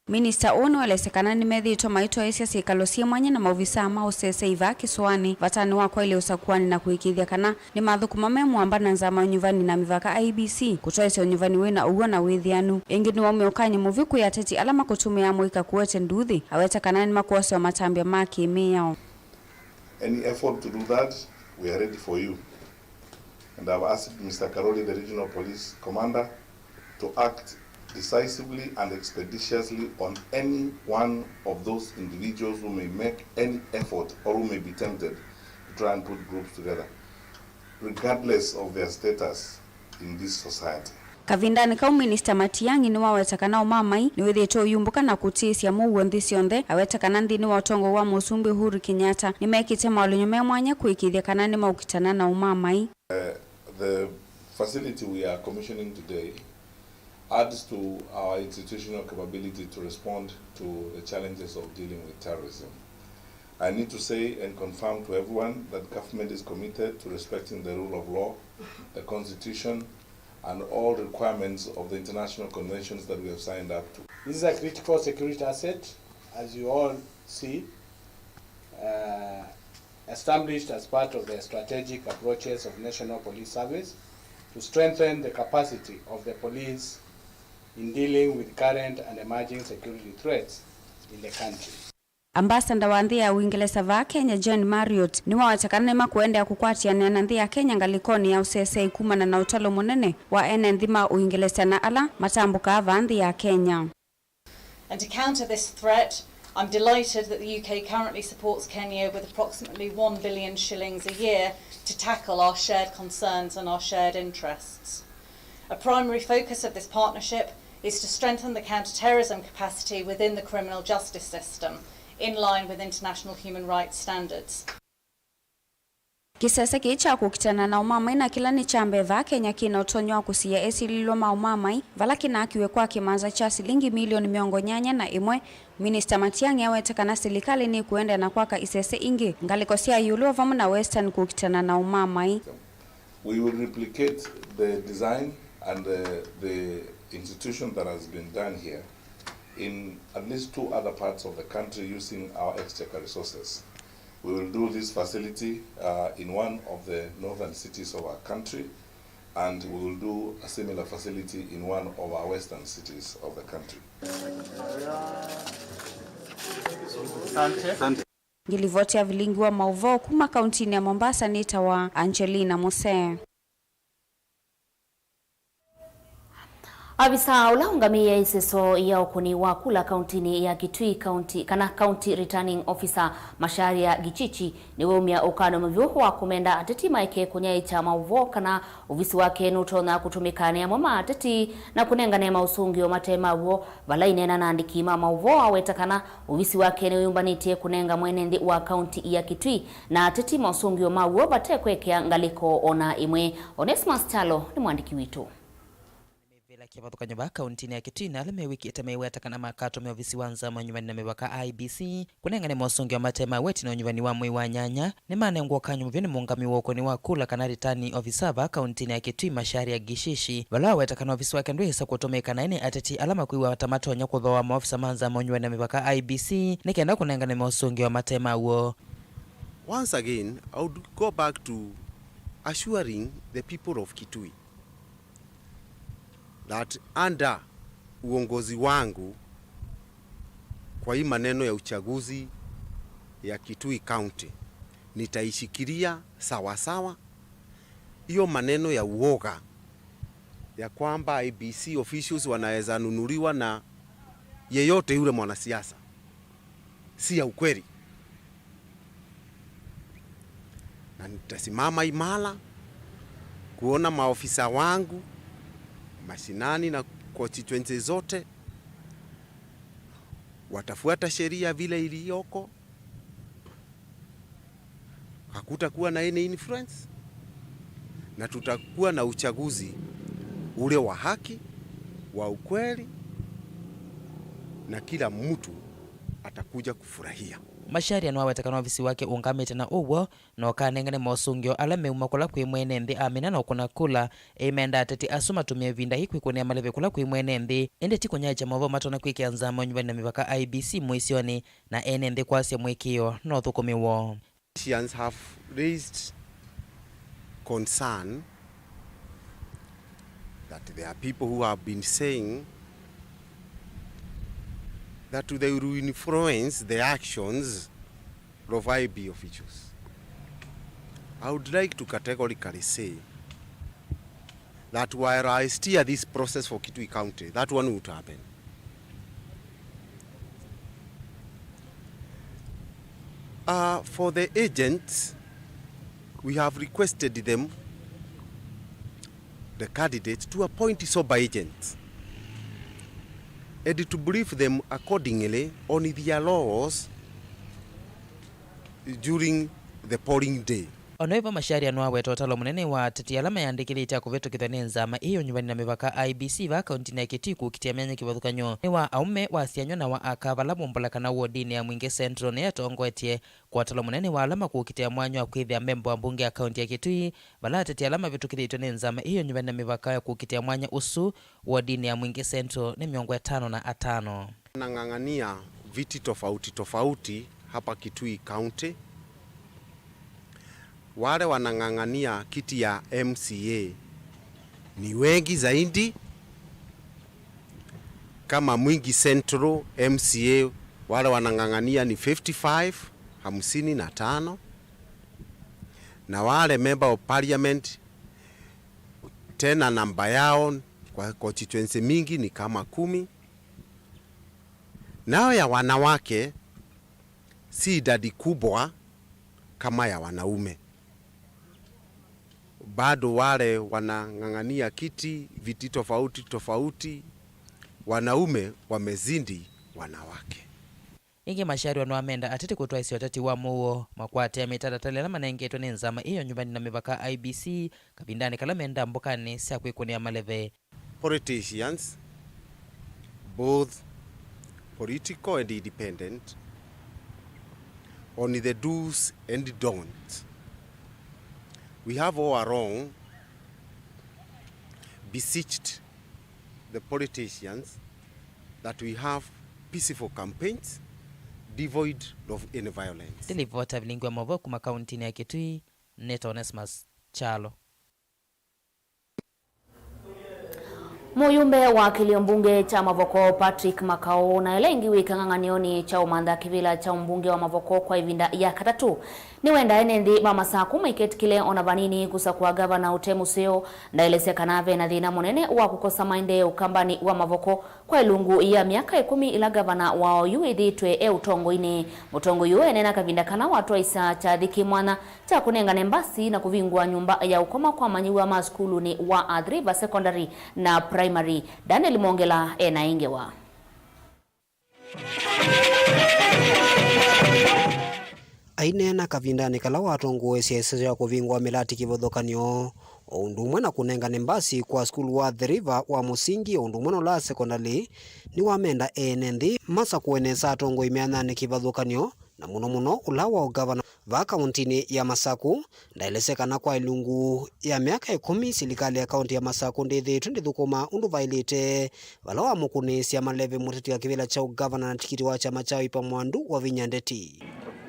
Minista ũũ nĩwaelesya kana nĩmethĩĩtwe maitwaĩĩsya syĩkalo syĩ mwanya na maovisaa ma ũseseĩ vaa Kĩsũanĩ vatanĩ wa kwaĩlya ũsakũani na kũĩkĩĩthya kana nĩmathũkũma me mũamba na nzama ya ũnyuvani na mĩvaka, I E B C, kũtwaĩĩsya ũnyuvani wĩ na ũw'o na wĩthĩanu. Ĩngĩ nĩwaumya ũkany'o mũvyũ kwĩ ateti ala makũtũmĩaa mũika kũete nduuthĩ, aweta kana nĩmakwosewa matambya ma kĩmĩao. Any effort to do that, we are ready for you. And I've asked Mister Karoli, the regional police commander, to act decisively and expeditiously on any one of those individuals who may make any effort or who may be tempted to try and put groups together, regardless of their status in this society. Kavindanĩ kau, Minista Matiang'i nĩwaweta kana ũmamai nĩwĩthĩĩtwe ũyumbũka na kũtĩĩsya mũuo nthĩ syonthe. Aweta kana nthĩnĩ wa ũtongoi wa Mũsumbĩ Uhuru Kenyatta nĩmekĩte maũlũny'o me mwanya kũĩkĩĩthya kana nĩmaũkitana na ũmamai. Uh, the facility we are commissioning today adds to our institutional capability to respond to the challenges of dealing with terrorism. I need to say and confirm to everyone that government is committed to respecting the rule of law, the constitution, and all requirements of the international conventions that we have signed up to. This is a critical security asset, as you all see, uh, established as part of the strategic approaches of National Police Service to strengthen the capacity of the police in dealing with current and emerging security threats in the country. Ambassador wa nthĩ ya Uingereza vaa Kenya, Jane Marriott, nĩwaweta kana nĩmakũendeea kũkwatĩanĩa na nthĩ ya Kenya ngalĩkonĩ ya ũseseĩ kumana na ũtalo mũnene wa ene nthĩ ma Uingereza na ala matambũkaa vaa nthĩ ya Kenya. And to counter this threat, I'm delighted that the U K currently supports Kenya with approximately one billion shillings a year to tackle our shared concerns and our shared interests. A primary focus of this partnership is to strengthen the counter-terrorism capacity within the criminal justice system, in line with international human rights standards. Kĩsese kĩĩ kya kũkitana na ũmamai na kĩla nĩ kya mbee vaa Kenya kĩna ũtonyi wa kũsiĩĩa esilĩlw'a ma ũmamai, vala kĩnaakiwe kwa kĩmanza kya silingi milioni mĩongo nyanya na ĩmwe. Minista Matiang'i awete kana silikalĩ nĩkũendeea na kwaka isese ingĩ ngalĩko sya ĩũlũ o vamwe na Western kũkitana na ũmamai. We will replicate the design and, uh, the institution that has been done here in at least two other parts of the country using our exchequer resources. We will do this facility, uh, in one of the northern cities of our country, and we will do a similar facility in one of our western cities of the country. Ngĩlivoti ya vilingi wa maũvoo kuma kauntinĩ ya Mombasa nĩtawa Angelina Musee. Avisa ũla ũngamĩĩe ĩseso ya ũkũni wa kula kauntinĩ ya Kitui County, kana County Returning Officer, Macharia Gichichi, nĩwaumya ũkano mũvyũ wa kũmenda ateti maeke kũnyaĩĩkya maũvoo kana ovisi wake nũtonya kũtũmĩka nĩ amwe ma ateti na kũnengane maũsũngĩo mate ma w'o. Vala aineena na andĩki ma maũvoo, aweta kana ovisi wake nĩwĩyũmbanĩtye kũnenga mwene nthĩ wa kaunti ya Kitui na ateti maũsũngĩo ma w'o vate kwekea ngalĩko o na ĩmwe. Onesmus Kyalo nĩ mwandĩki witũ. Kĩvathũkany'o vaa kauntinĩ ya Kitui, na ala mewĩkĩte meiweta kana makatũmĩa ovisi wa nzama ya ũnyuvani na mĩvaka, I E B C, kũnengane mosũngĩo mate ma weti na ũnyuvani wa mwei wa nyanya, nĩmanengwa ũkany'o mũvyũ nĩ mũũngamĩi wa ũkũni wa kula kana returning officer vaa kauntinĩ ya Kitui, Macharia Gishishi, vala waweta kana ovisi wake ndwĩĩsa kũtũmĩka naĩ nĩ ateti ala makwĩw'a ta matonya kũthooa maofisa ma nzama ya ũnyuvani na mĩvaka, I E B C, nĩ kenda kũnengane mosũngĩo mate maw'o. Once again, I would go back to assuring the people of Kitui that under uongozi wangu, kwa hii maneno ya uchaguzi ya Kitui County, nitaishikilia sawa sawa. Hiyo maneno ya uoga ya kwamba I E B C officials wanaweza nunuliwa na yeyote yule mwanasiasa, si ya ukweli. Na nitasimama imara kuona maofisa wangu mashinani na constituency zote watafuata sheria vile iliyoko. Hakutakuwa na any influence, na tutakuwa na uchaguzi ule wa haki, wa ukweli, na kila mtu atakuja kufurahia. Macharia nĩwaweta kana ovisi wake ũũngamĩte na ũw'o na ũkanengane mosũngĩo ala meuma kũla kwĩ mwene nthĩ amina na ũkũna kula, eimenda ateti asu matũmĩe ĩvinda yĩĩ kwĩkũnĩa maleve kũla kwĩ mwene nthĩ, ĩndĩ ti kũnyaĩĩkya maũvoo matonya kwĩkĩa nzama ya ũnyuvani na mĩvaka, I E B C, mũisyonĩ, na ene nthĩ kwasya mũĩkĩĩo no ũthũkũmĩwe. Politicians have raised concern that there are people who have been saying that they will influence the actions of I E B C officials. I would like to categorically say that while I steer this process for Kitui County, that one would happen. Uh, for the agents, we have requested them, the candidates, to appoint sober agents and to brief them accordingly on their laws during the polling day. O na ĩvo, Macharia nĩwaweta ũtalo mũnene wa ateti ala mayandĩkĩlĩte kũvĩtũkĩthw'a nĩ nzama ĩĩ ya ũnyuvani na mĩvaka, I E B C, vaa kauntinĩ ya Kitui kũkitĩa myanya kĩvathũkany'o nĩ wa aũme, wa syanywa na wa aka vala vumbũla kana wodinĩ ya Mwingi Central nĩyatongoetye kwa ũtalo mũnene wa ala makũkitĩa mwanya wa kwĩthĩa memba wa mbunge ya kaunti ya Kitui, vala ateti ala mavĩtũkĩthĩtw'e nĩ nzama ĩĩ ya ũnyuvani na mĩvaka ya kũkitĩa mwanya ũsu wodinĩ ya Mwingi Central nĩ mĩongo ĩtano na atano. Wanang'ang'ania viti tofauti tofauti hapa Kitui County. Wale wanang'ang'ania kiti ya M C A ni wengi zaidi. Kama Mwingi Central M C A, wale wanang'ang'ania ni fifty-five, hamsini na tano. Na wale member of parliament, tena namba yao kwa constituency mingi ni kama kumi. Nayo ya wanawake si idadi kubwa kama ya wanaume. Bado wale wanang'ang'ania kiti, viti tofauti tofauti, wanaume wamezidi wanawake. Ĩngĩ, Macharia nĩwamenda ateti kũtwaĩsya ũteti wa mũuo, makwatĩe mĩtalatala ĩla manengetwe nĩ nzama ĩĩ ya ũnyuvani na mĩvaka, I E B C, kavindanĩ kala me ndambũkanĩ sya kwĩkũnĩa maleve. Politicians, both political and independent, on the do's and don'ts. We have all along beseeched the politicians that we have peaceful campaigns devoid of any violence. Nĩ livota vilingi wa maũvoo kuma kauntinĩ ya Kitui, nĩtawa Onesmus Kyalo. Mũyumbe wa kĩlio mbunge kya Mavoko, Patrick Makau, na ĩla ĩngĩ wĩ kĩng'ang'anĩonĩ kya ũmantha kĩvĩla kya ũmbunge wa Mavoko kwa ĩvinda ya katatũ, nĩwenda ene nthĩ ma Masaku maiketĩkĩle ona vanini kũsakũa ngavana ũte mũseo. Ndaelesya kana ve na thĩna mũnene wa kũkosa maendeeo ũkambanĩ wa Mavoko kwa ĩlungu ya myaka ĩkũmi ĩla ngavana wa oyu wĩthĩĩtwe e ũtongoinĩ. Mũtongoi ũũ eneena kavinda kala watwaĩsya kyathĩ kĩ mwanya kya kũnengane mbasi na kũvingũa nyũmba ya ũkoma kwa amanyĩw'a ma sukulunĩ wa Athi River Secondary na Primary. Daniel Mongela e na ĩ ngewa. Aineena kavindanĩ kala watongoesya ĩseso ya kũvingũa mĩlati kĩvathũkany'o, o ũndũ ũmwe na kũnengane mbasi kwa sukulu wa Athi River wa mũsingi o ũndũ ũmwe na ũla wa sekondalĩ, nĩwamenda ene nthĩ masakũe nesa atongoi meanane kĩvathũkany'o, na mũno mũno ũla wa ũngavana vaa kaũntĩnĩ ya Masakũ. Ndaelesya kana kwa ĩlungu ya myaka ĩkũmi, silikalĩ ya kaũntĩ ya Masakũ ndĩthĩĩtwe ndĩthũkũma ũndũ vaĩlĩte, vala wamũkũnĩĩsya maleve mũteti wa kĩvĩla kya ũngavana na tikiti wa kyama kya Wiper Mwandu Wavinya Ndeti.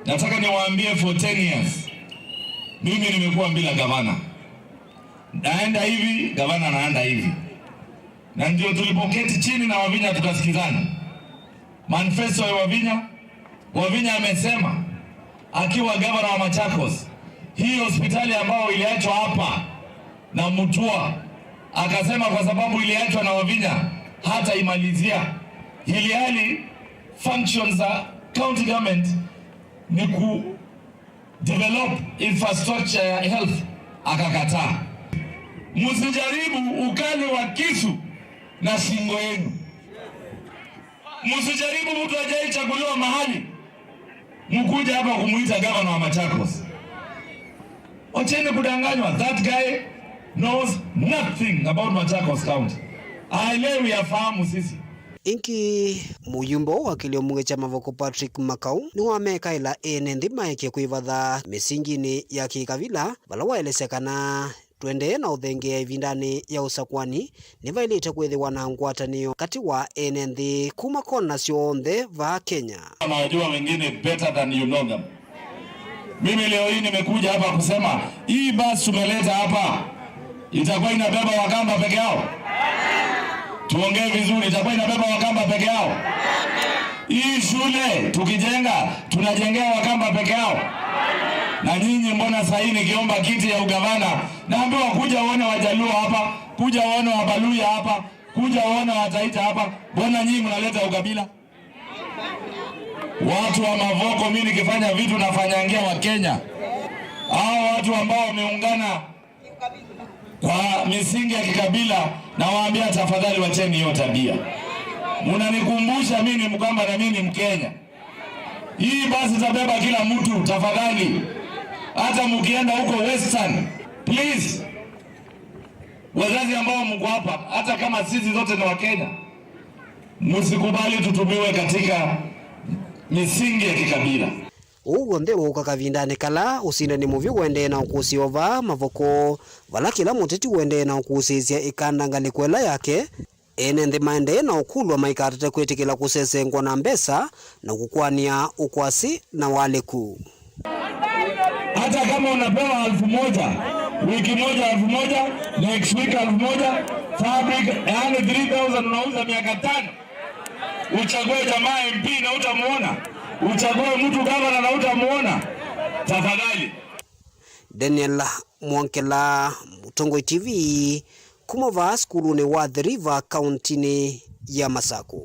Nataka niwaambie, for ten years, mimi nimekuwa bila gavana. Naenda hivi, gavana anaenda hivi. Na ndio tulipoketi chini na Wavinya tukasikizana. Manifesto ya Wavinya, Wavinya amesema akiwa gavana wa Machakos, hii hospitali ambayo iliachwa hapa na Mutua, akasema kwa sababu iliachwa na Wavinya, hata imalizia, ili hali functions za county government ni ku develop infrastructure ya health, akakataa. Msijaribu ukali wa kisu na shingo yenu. Msijaribu mtu hajaichaguliwa mahali mkuja hapa kumuita gavana wa Machakos. Wacheni kudanganywa. That guy knows nothing about Machakos County. Haelewi, hafahamu sisi. Ĩngĩ, mũyumbe wa kĩlio mbunge kya Mavoko Patrick Makau nĩwamekaĩla ene nthĩ maeke kwĩvatha mĩsinginĩ ya kĩkavila, vala waelesya kana tũendee na ũthengeea ĩvindanĩ ya ũsakwani, nĩvaĩlĩte kwĩthĩwa na ngwatanĩo katĩ wa ene nthĩ kuma kona syonthe vaa Kenya. Nawajua wengine better than you know them. Mimi leo hii nimekuja hapa kusema, hii basi tumeleta hapa, itakuwa inabeba Wakamba peke yao? Tuongee vizuri, itakuwa inabeba Wakamba peke yao? Hii shule tukijenga, tunajengea Wakamba peke yao? Na nyinyi, mbona saa hii nikiomba kiti ya ugavana, naambiwa, "Kuja uone Wajaluo hapa, kuja uone Wabaluya hapa, kuja uone Wataita hapa"? Mbona nyinyi mnaleta ukabila? Watu wa Mavoko, mimi nikifanya vitu nafanyangia Wakenya. Hao watu ambao wameungana kwa misingi ya kikabila, nawaambia, tafadhali wacheni hiyo tabia. Mnanikumbusha mimi ni Mkamba na mimi ni Mkenya. Hii basi itabeba kila mtu, tafadhali. Hata mkienda huko Western, please. Wazazi ambao mko hapa, hata kama sisi zote ni Wakenya, msikubali tutumiwe katika misingi ya kikabila. Ũu w'onthe ũũka kavindanĩ kala ũsindani mũvyũ ũendee na ũkũsĩĩwa vaa Mavoko, vala kĩla mũteti ũendee na ũkũsĩĩsya ĩkanda ngalĩko ĩla yake, ene nthĩ maendee na ũkũlw'a maikatate kwĩtĩkĩla kũsesengwa na mbesa na kũkũanĩa ũkwasi na walĩku. Hata kama unapewa elfu moja, wiki moja elfu moja, next week elfu moja, fabric, yaani three thousand unauza miaka tano. Uchague jamaa M P na utamuona. Uchague mtu gavana na utamuona. Tafadhali. Daniel Mwongela, Mũtongoi T V, kuma vaa sukulunĩ wa Athi River, kauntinĩ ya Masakũ.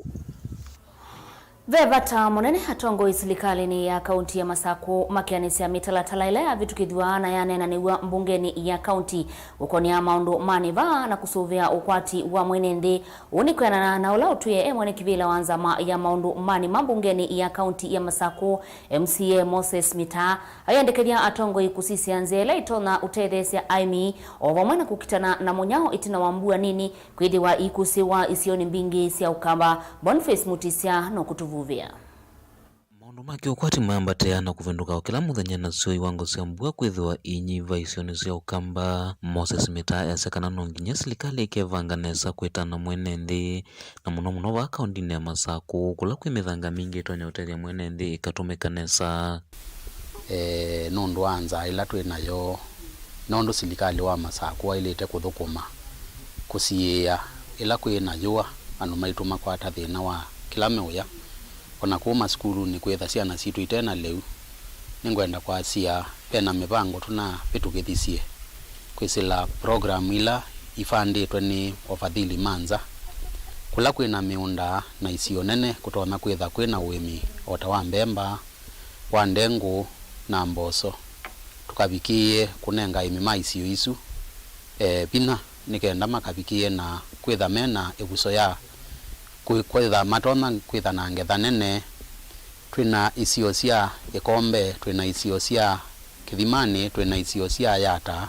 Ve vata mũnene atongoi silikalĩnĩ ya kaunti ya Masakũ makeanĩsya mĩtalatala ĩla yavĩtũkĩthw'a na yaneenanĩw'a mbungenĩ ya kaunti ũkonea maũndũ ma nĩva na kũsũvĩa ũkwati wa mwene nthĩ. Ũu nĩ kwĩanana na ũla ũtwĩe e mwene kĩvĩla wa nzama ya maũndũ ma nĩma mbungenĩ ya kaunti ya Masakũ, M C A Moses Mitaa, ayendekethya atongoi kũsisya nzĩa ĩla ĩtonya ũtetheesya aĩmi o vamwe na kũkitana na mũnyao ĩtina wa mbua nini kwĩthĩwa ikũsĩwa isionĩ mbingĩ sya Ũkamba. Boniface Mutisya nũkũtũvuvĩa. Maũndũ ma kĩũkwati maambatĩaa na kũvĩndũka o kĩla mũthenya, nasyo iwango sya mbua kwĩthĩwa inyiva isionĩ sya Ũkamba. Moses Mitaa easya kana no nginya silikalĩ ĩkevanga nesa kwĩtana mwene nthĩ, na mũno mũno vaa kaũntinĩ ya Masakũ, kũla kwĩ mĩthanga mingĩ ĩtonya ũtethya mwene nthĩ ĩkatũmĩka nesa. E, nũndũ wa nzaa ĩla twĩ nayo, nũndũ silikalĩ wa Masakũ waĩlĩte kũthũkũma kũsiĩĩa ĩla kwĩ na yũa, andũ maitũ makwata thĩna wa kĩla meũya. O na kũu masukulunĩ kwĩtha syana sitũ ite na lĩu. Nĩngwenda kwasya, ve na mĩvango tũnavĩtũkĩthisye kwĩsĩla program ila ivandĩtwe nĩ Wafadhili ma Nza, kũla kwĩ na mĩũnda na isio nene kũtonya kwĩtha kwĩ na ũĩmi o ta wa mbemba, wa ndengũ na mboso. Tũkavikĩĩe kũnenga aĩmi ma isio isu, e, vinya nĩ kenda makavikĩĩe na kwĩtha me na ĩvuso ya kwĩ-, kwĩtha matonya kwĩtha na ngetha nene. Twĩ na isio sya Ĩkombe, twĩ na isio sya Kĩthimanĩ, twĩ na isio sya Yata,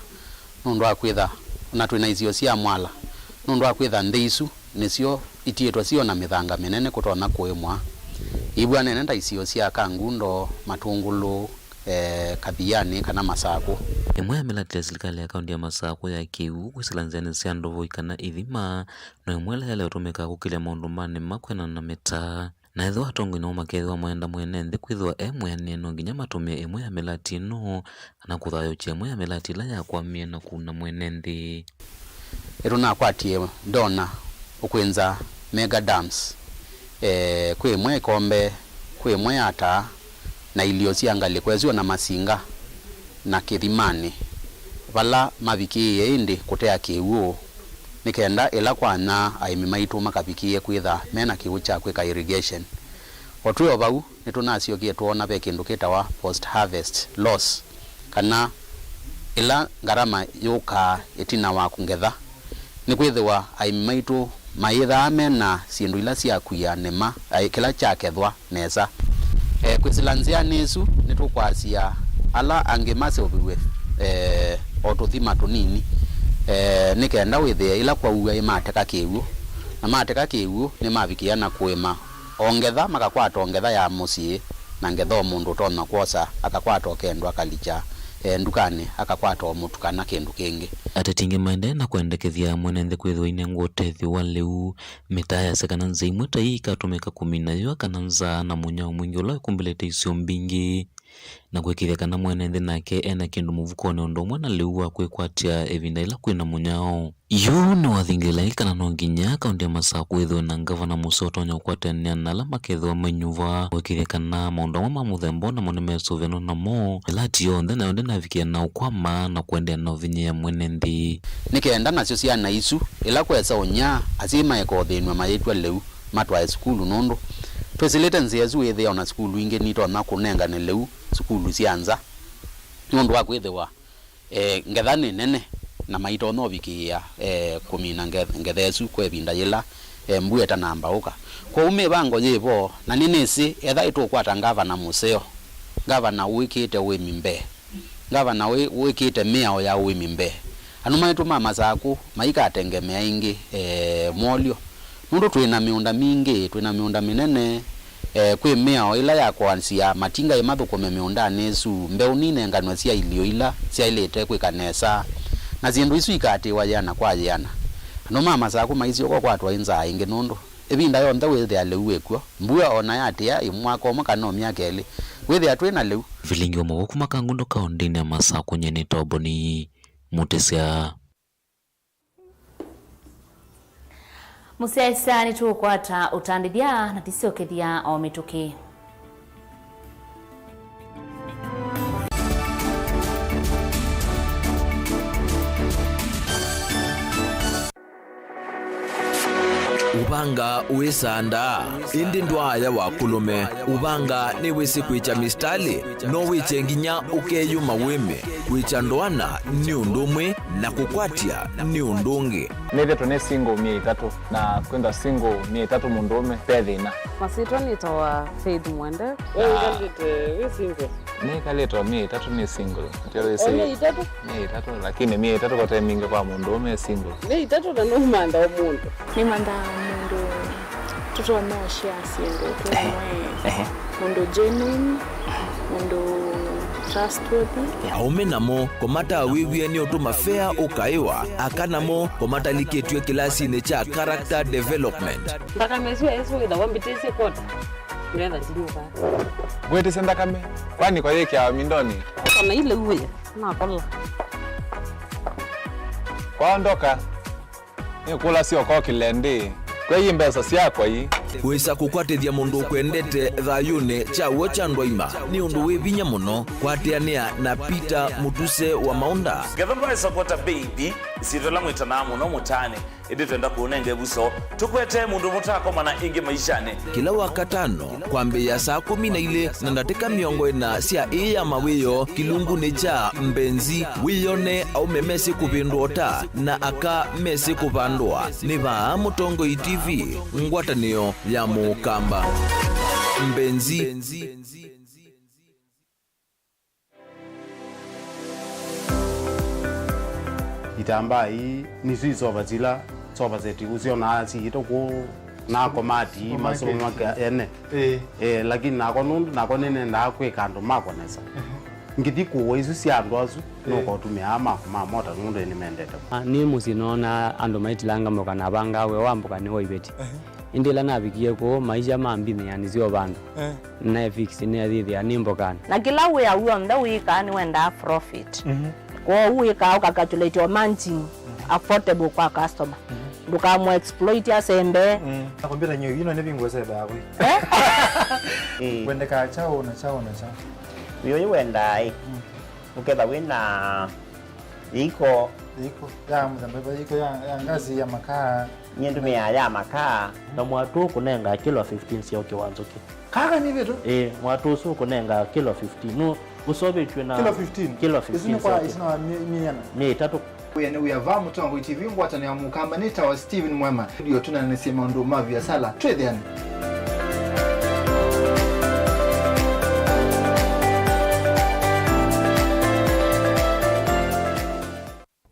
nũndũ wa kwĩtha Na twĩ na isio sya mwala nũndũ wa kwĩtha nthĩ isu nĩsyo itiĩtwe syĩ o na mĩthanga mĩnene kũtonya kũĩmwa, ivw'anene ta isio sya Kangundo, Matũngũlũ, eh, Kathiani, kana Masakũ. Ĩmwe ya mĩlatĩ ya silikalĩ ya kaũntĩ ya Masakũ ya kĩw'ũ kwĩsĩla nzĩanĩ sya ndovoi kana ithima, no ĩmwe ĩla yaĩle ũtũmĩka kũkĩlya maũndũ ma nĩma kwĩanana na mĩtaa. Na ethĩwa atongoi namo makethĩwa maenda mwene nthĩ kwĩthĩwa e mwĩanĩe, no nginya matũmĩe ĩmwe ya mĩlatĩ ĩno kana kũthayũũkya ĩmwe ya mĩlatĩ ĩla yakwamie na kuna mwene nthĩ. Nĩtũnakwatie ndona ũkwĩnza mega dams, eh, kwĩ ĩmwe ĩkombe, kwĩ ĩmwe ya taa, na ilio sya ngalĩko ĩsu na masinga na kĩthimanĩ, vala mavikĩĩe ĩndĩ kũtea kĩw'ũ, nĩ kenda ĩla kwanyaa aĩmi maitũ makavikĩĩe kwĩtha me na kĩw'ũ kya kwĩka irrigation. O twĩ o vau, nĩtũnasyokie twoona ve kĩndũ kĩtawa post harvest loss, kana ĩla ngarama yũkaa ĩtina wa kũngetha. Nĩkwĩthĩwa aĩmi maitũ mayĩthaa me na syĩndũ ila sya kwia nĩma, aĩ, kĩla kyakethwa nesa. E, kwĩsĩla nzĩanĩ ĩsu, nĩtũkwasya ala angĩ maseũvĩw'e, e, o tũthima tũnini, e, nĩ kenda wĩthĩe ĩla kwaua ĩmateka kĩw'ũ, na mateka kĩw'ũ nĩmavikĩa na kũĩma o ngetha, makakwata o ngetha ya mũsyĩ, na ngetha o mũndũ ũtonya kwosa akakwata o kendũ akalikya, e, ndukanĩ, akakwata o mũtu kana kĩndũ kĩngĩ. Ateti aingĩ maendee na kwendekethya mwene nthĩ kwĩthĩwa ainengwa ũtethyo wa lĩu, mĩtaa yasya kana nzĩa imwe ta ii ikatũmĩka kũmina yũa kana nzaa na mũnyao mwingĩ ũla wĩkumbĩlĩte isio mbingĩ, na kũĩkĩĩthya kana mwene nthĩ nake e na kĩndũ mũvukonĩ ũndũ ũmwe na lĩu wa kwĩkwatya ĩvinda yĩla kwĩ na mũnyao. Yu nĩwathingĩlĩla ĩ kana no nginya kaũntĩ ya Masakũ ĩthĩwe na ngavana mũseo ũtonya ũkwatĩanĩa na ala makethĩwa mainyuva, kũĩkĩĩthya kana maũndũ amwe ma mũthemba ũũ namo nĩmesũvĩanwa namo, mĩlatĩ yonthe nayo ndĩnavikĩa na ũkwama na kũendeea na ũvinyĩĩa mwene nthĩ. Nĩ kenda nasyo syana isu, ĩla kwesa ũnyaa, asyai maeka ũthĩnw'a mayĩtw'a lĩu matwae sukulu, nũndũ twĩsĩlĩte nzĩa ĩsu wĩthĩa o na sukulu ingĩ nitonya kũnengane lĩu sukulu sya nza, nũndũ wa kwĩthĩwa, e, ngetha nĩ nene na maitonya ũvikĩĩa, e, kũmina nge-, ngetha ĩsu kwa ĩvinda yĩla, e, mbua ĩtanamba ũka. Kwoou mĩvango yĩ vo, na nĩnĩsĩ etha ĩtũkwata ngavana mũseo, ngavana ũĩkĩĩte ũĩmi mbee, ngavana ũĩ-, ũĩkĩĩte mĩao ya ũĩmi mbee, andũ maitũ ma Masakũ maikatengemea ĩngĩ, e, mwolyo, nũndũ twĩ na mĩũnda mingĩ, twĩ na mĩũnda mĩnene, e, kwĩ mĩao ĩla ya kũanzĩa matinga ĩmathũkũme mĩũndanĩ ĩsu, mbeũ ninenganwe sya ilio ila syaĩlĩte kwĩka nesa, na syĩndũ isu ikaatĩĩwa yĩana kwa yĩana. Andũ ma Masakũ maisyoka ũkwatwa ĩ nzaa ĩngĩ, nũndũ ĩvinda yonthe wĩthĩa lĩu wĩ kw'o, mbua o na yatĩa ĩ mwaka ũmwe kana o myaka ĩlĩ, wĩthĩa twĩ na lĩu. Vilingi wa Mawau kuma Kangundo kaũntĩnĩ ya Masakũ, nyie nĩ Toboni Mũtĩsya. Mũsyaĩĩsya, nĩtũũkwata ũtandĩthya na tũsyokethya o mĩtũkĩ. Ũvanga wĩsandaa, ĩndĩ ndwaaya wa kũlũme. Ũvanga nĩwĩsĩ kwĩkya mistalĩ, no wĩkye nginya ũkeyũma wĩme. Kwĩkya ndoana nĩ ũndũ ũmwe na kũkwatya nĩ ũndũ ũngĩ. Nĩthĩtwe nĩ single myei ĩtatũ, na kwĩthwa single myei ĩtatũ mũndũũme ve thĩna. Masyĩtwa nĩtawa Faith Mwende. We wĩkalĩte wĩ single? Nĩkalĩte o myei ĩtatũ nĩ single. Ndio wĩsĩ. O myei ĩtatũ? Myei ĩtatũ, lakini myei ĩtatũ kote mingĩ kwa mũndũũme e single. Myei ĩtatũ na nũmantha o mũndũ. Nĩmanthaa mũndũ tũtonya ũshare syĩndũ twĩ. Ehe. Amwe. Ehe. Mũndũ genuine, mũndũ trustworthy. Aũme namo, kũmatawĩw'e nĩ ũtũma fea ũkaĩwa. Aka namo, kũmatalikĩtw'e kĩlasinĩ kya character development. Nthakame ĩsu ya Yesũ wĩthawa mbĩtĩsye kota. Ndetha ndinyuka. Ngwĩtĩsye nthakame, kwani kwa yĩkĩawa mindonĩ? Kana ile uwe, nakola. Kwaondoka. Nĩkũlasya ũkokĩle ndĩ, kwei mbesa syakwa ii. Wĩsa kũkwatĩthya mũndũ ũkwendete thayũnĩ kya w'o kya ndwaima nĩ ũndũ wĩ vinya mũno. Kwatĩanĩa na Peter Mũtuse wa Maũnda. Ngetha ndwaĩsa kwota baby, ĩsyĩtwa ĩla mwĩtanaa mũno mũtaanĩ, ĩndĩ twenda kũũnenga ĩvuso, tũkwetee mũndũ mũtaakomana ĩngĩ maishanĩ. Kĩla Wakatano, kwambĩĩa saa kũmi na ilĩ na ndatĩka mĩongo ĩna sya ĩĩ ya mawĩoo kĩlungunĩ kya Mbenzi, wĩyone aũme mesĩ kũvĩndũa ũta na aka mesĩ kũvandũa. Nĩ vaa Mũtongoi T V, ngwatanĩo ya Mũkamba. Mbenzi. Itambaa ii nĩsyo isova sila sova seti ũsyonaa siĩtwe kũu na komati ii masumakĩa ene. Ĩĩ. Eh, lakini nakwa nũndũ nakwa nĩnendaa kwĩka andũ makwa nesa. Ngĩthi kũũa isu sya andũ asu, nũkotũmĩaa makwa ma mota nũndũ nĩmendete. Ah, nĩ mũsyĩ noonaa andũ maitilanga mboka na avangaa wĩa wa mboka nĩ wa iveti. Ĩndĩ ĩla navikie kũu, maisha ma mbinĩ yanisye o vandũ. Eh. Naefix nĩethĩthĩa nĩ mbokanĩ. Na kĩla wĩa w'onthe wĩkaa nĩwendaa profit. Mhm. Kwoou wĩkaa ũkacalculate o margin affordable kwa customer. Mhm. Ndũkamũ exploit asembe. Mm. Nakwambia nyie ino nĩ bingo sebe yakwe. Eh? Wendekaa chao na chao na chao. Wĩũyũ wendaa ĩ. Mm. Ũketha wĩna iko. Iko ya mũthemba ĩva? Iko ya, ya ngazi ya makaa. Nyie ndũmĩaa ya makaa. Na mwatũ ũkũnenga kilo fifteen sya ũkĩ wa nzũkĩ. Kaka nĩ vitu? Ĩĩ, mwatũ ũsu ũkũnenga kilo fifteen. Nũ ũsovĩtw'e na kilo fifteen? Kilo fifteen. Isu nĩ kwa, isu nĩ wa mi-, miana? Mĩ ĩtatũ. Wĩa nĩ wĩa vaa Mũtongoi T V ngwatanĩo ya Mũkamba nĩ tawa Steven Mwema. Studio tũnanĩsye maũndũ ma viasala. Twĩthĩane.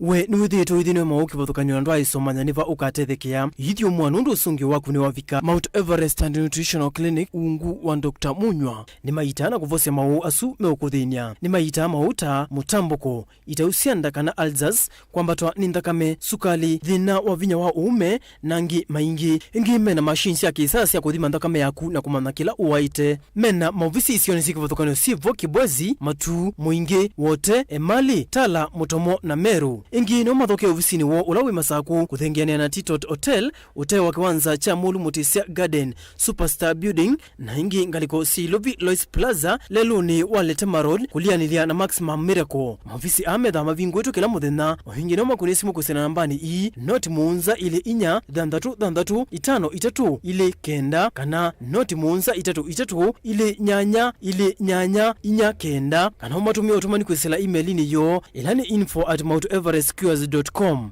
We nĩwĩthĩĩtwe ũithĩnĩwe maũũ kĩvathũkany'o na ndwaaĩsomanya nĩ va ũkatethekea? Ithyũmũa nũndũ ũsũngĩo waku nĩwavika. Mount Everest and Nutritional Clinic ungu wa Doctor Munywa nĩmaitaa na kũvosya maũũ asu meũkũthĩny'a. Nĩmaitaa maũũ ta mũtambũko, itau sya nda kana ulcers, kwambatwa nĩ nthakame, sukali, thĩna wa vinya wa ũũme, na angĩ maingĩ. Ĩngĩ mena machine sya kĩsaa sya kũthima nthakame yaku na kũmanya kĩla ũwaĩte. Mena maovisi isionĩ syĩ kĩvathũkany'o syĩ vo Kibwezi, Matuu, Mũingĩ, Wote, Emali, Tala, Mũtomo na Meru. Ĩngĩ no mathokee ovisinĩ woo ũla wĩ Masakũ kũthengeanĩa na Titot Hotel, ũtee wa kĩwanza kya Mũlu Mũtĩsya Garden, Superstar Building, na ĩngĩ ngalĩko syĩ Ilovi Lois Plaza, lelũnĩ wa Letema Road, kũlianĩlya na Maximum Miracle. Maovisi aa methaa mavingũĩtwe kĩla mũthenya, o ĩngĩ no makũnĩe simũ kwĩsĩla nambanĩ ii, noti mũonza ilĩ inya, thanthatũ thanthatũ, itano itatũ, ilĩ kenda, kana noti mũonza itatũ itatũ, ilĩ nyanya, ilĩ nyanya, inya kenda, kana ũmatũmĩe ũtũmani kwĩsĩla email-inĩ yoo, ĩla nĩ info at mount everest cures dot com.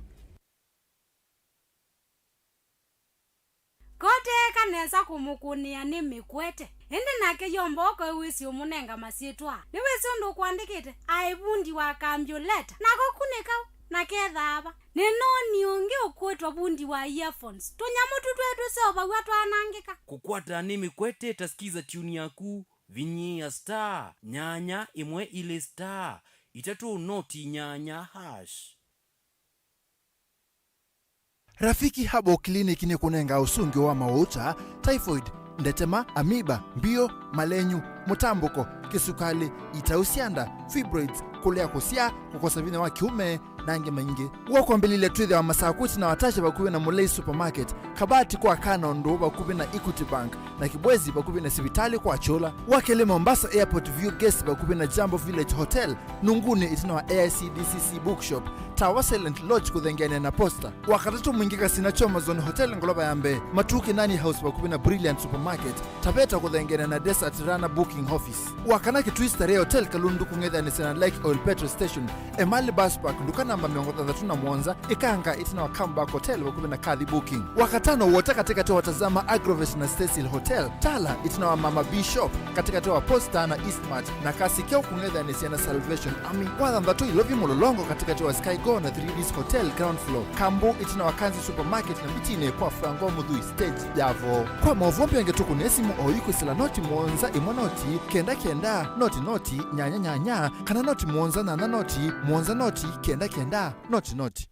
Koteeka nesa kũmũkũnĩa nĩ mĩkwete, ĩndĩ nake yomba ũkaĩw'ĩsye ũmũnenga masyĩtwa. Nĩwĩsĩ ũndũ ũkũandĩkĩte, aĩ vundi wa kambyũleta. Nako ku nĩ kaũ? Na kethaa va? Nĩnoonie ũngĩ ũkwĩtwa vundi wa earphones. Tũnyamũ tũtũ twĩ tũseũvaw'a twanangĩka. Kũkwata nĩ mĩkwete ta skiza tune yaku, vinyĩĩa star nyanya ĩmwe ilĩ star itatũ noti nyanya hash. Rafiki Herbal Clinic nĩkũnengaa ũsũngĩo wa maũũ ta typhoid, ndetema, amoeba, mbio, malenyu, mũtambũko, kĩsukalĩ, itau sya nda, fibroids, kũlea kũsyaa, kũkosa vinya wa kĩũme, na angĩ maingĩ. Wa kwambĩlĩlya twĩthĩawa Masakũ ĩtina wa Tasha vakuvĩ na Mũlei Supermarket, Kabati kwa Kanondo vakuvĩ na Equity Bank, na Kibwezi vakuvĩ na sivitalĩ kwa Kyũla. Wa kelĩ Mombasa Airport View Guest vakuvĩ na Jambo Village Hotel, Nunguni ĩtina wa A I C D C C Bookshop, Tawa Silent Lodge kũthengeanĩa na Posta. Wa katatũ Mwingĩ Kasina Choma Zone Hotel ngolova ya mbee, Matuu Kinani House vakuvĩ na Brilliant Supermarket, Taveta kũthengeanĩa na Desert Runner Booking Office. Wa kana Kitui Starehe Hotel Kalundu kũng'ethanĩsya na Lake Oil Petrol Station, Emali Bus Park, nduka namba mĩongo thanthatũ na mũonza, Ikanga, ĩtina wa Comeback Hotel vakuvĩ na Kathi Booking. Wa katano Wote katĩkatĩ wa Tazama Agrovet na Cecil Hotel, Tala, ĩtina wa Mama B Shop, katĩkatĩ wa Posta na Eastmart, na Kasi Kĩu kũng'ethanĩsya na Salvation Army. Wa thanthatũ Ilovi Mũlolongo katĩkatĩ wa Sky Go na three Ds Hotel ground floor, Kambu, ĩtina wa Kanzi Supermarket na Mbitinĩ kwa Franco Mũthui stage ya vo. Kwa maũvoo mbee ngetũkũnĩe simũ oyu kwĩsĩla noti mũonza ĩmwe noti kenda kenda noti noti nyanya nyanya, kana noti mũonza nyanya noti mũonza noti kenda kenda noti noti.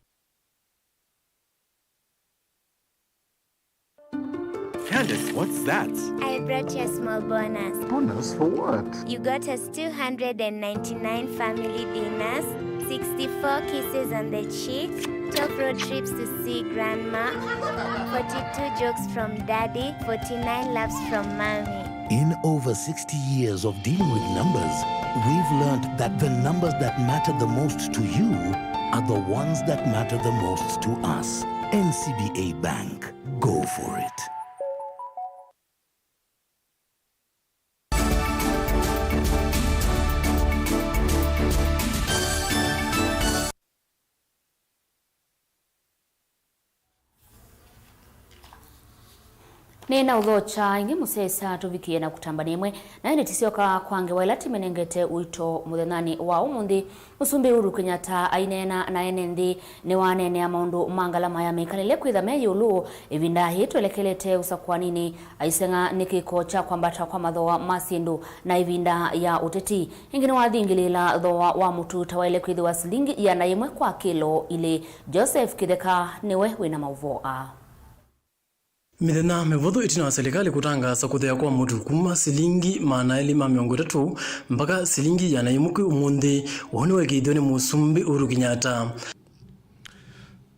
Candace, what's that? I brought you a small bonus. Bonus for what? You got us two hundred and ninety-nine family dinners, sixty-four kisses on the cheek, twelve road trips to see grandma, forty-two jokes from daddy, forty-nine laughs from mommy. In over sixty years of dealing with numbers, we've learned that the numbers that matter the most to you are the ones that matter the most to us. N C B A Bank. Go for it. Nĩ na ũthokya ĩngĩ mũsyaĩĩsya tũvikĩe na kũtambania ĩmwe, na ĩndĩ tĩsyoka kwa ngewa ĩla tĩmenengete ũito mũthenyanĩ wa ũmũnthĩ. Mũsumbĩ Uhuru Kenyatta aineena na ene nthĩ nĩwaneenea maũndũ ma ngalama ya mĩkalĩle kwĩtha me ĩũlũ ĩvinda yĩĩ twelekelete ũsakũaninĩ, aiseng'a nĩ kĩko kya kwambata kwa mathooa ma syĩndũ na ĩvinda ya ũteti. Ĩngĩ nĩwathingĩlĩĩla thooa wa mũtu ta waĩle kwĩthĩwa silingi ĩana yĩmwe kwa kĩlo ilĩ. Joseph Kĩtheka nĩwe wĩ na maũvoo aa. Mĩthenya mĩvũthũ ĩtina wa silikalĩ kũtangaasa kũthea kwa mũtu kuma silingi maana elĩ ma mĩongo ĩtatũ mpaka silingi ĩana yĩmwe kwĩ ũmũnthĩ, ũu nĩwekĩithiwe nĩ Mũsumbĩ Uhuru Kenyatta.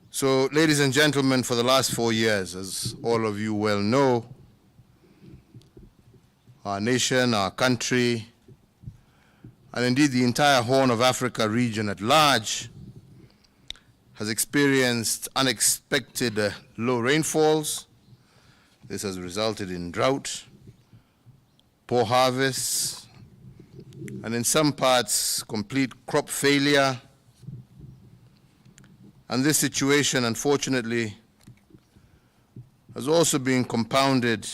So, ladies and gentlemen, for the last four years, as all of you well know, our nation, our country, and indeed the entire Horn of Africa region at large, has experienced unexpected, uh, low rainfalls. This has resulted in drought, poor harvests, and in some parts, complete crop failure. And this situation, unfortunately, has also been compounded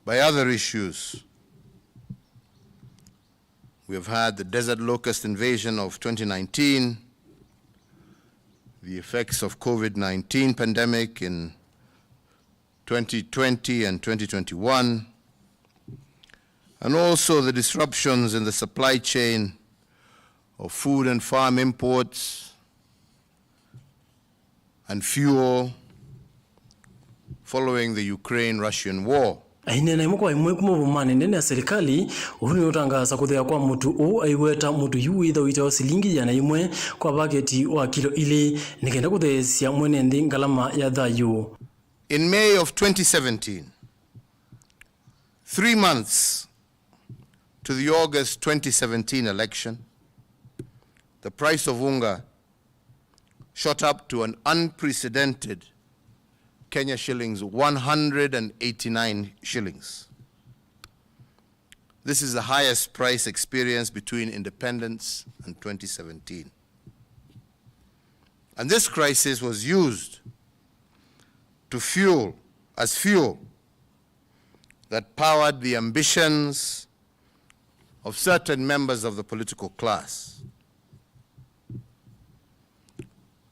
by other issues. We have had the desert locust invasion of twenty nineteen, the effects of COVID nineteen pandemic in twenty twenty and twenty twenty-one, and also the disruptions in the supply chain of food and farm imports, and fuel following the Ukraine-Russian war. Aineena ĩmwe kwa ĩmwe kuma ũvumanĩ nene ya silikalĩ, Uhuru nĩũtangaasa kũthea kwa mũtu ũũ aiweta mũtu yu wĩtha ũitawa silingi ĩana yĩmwe kwa vaketi wa kilo ilĩ, nĩ kenda kũtheesya mwene nthĩ ngalama ya thayũ. In May of twenty seventeen, three months to the August twenty seventeen election, the price of unga shot up to an unprecedented Kenya shillings, one hundred and eighty-nine shillings. This is the highest price experienced between independence and twenty seventeen. And this crisis was used to fuel, as fuel, that powered the ambitions of certain members of the political class.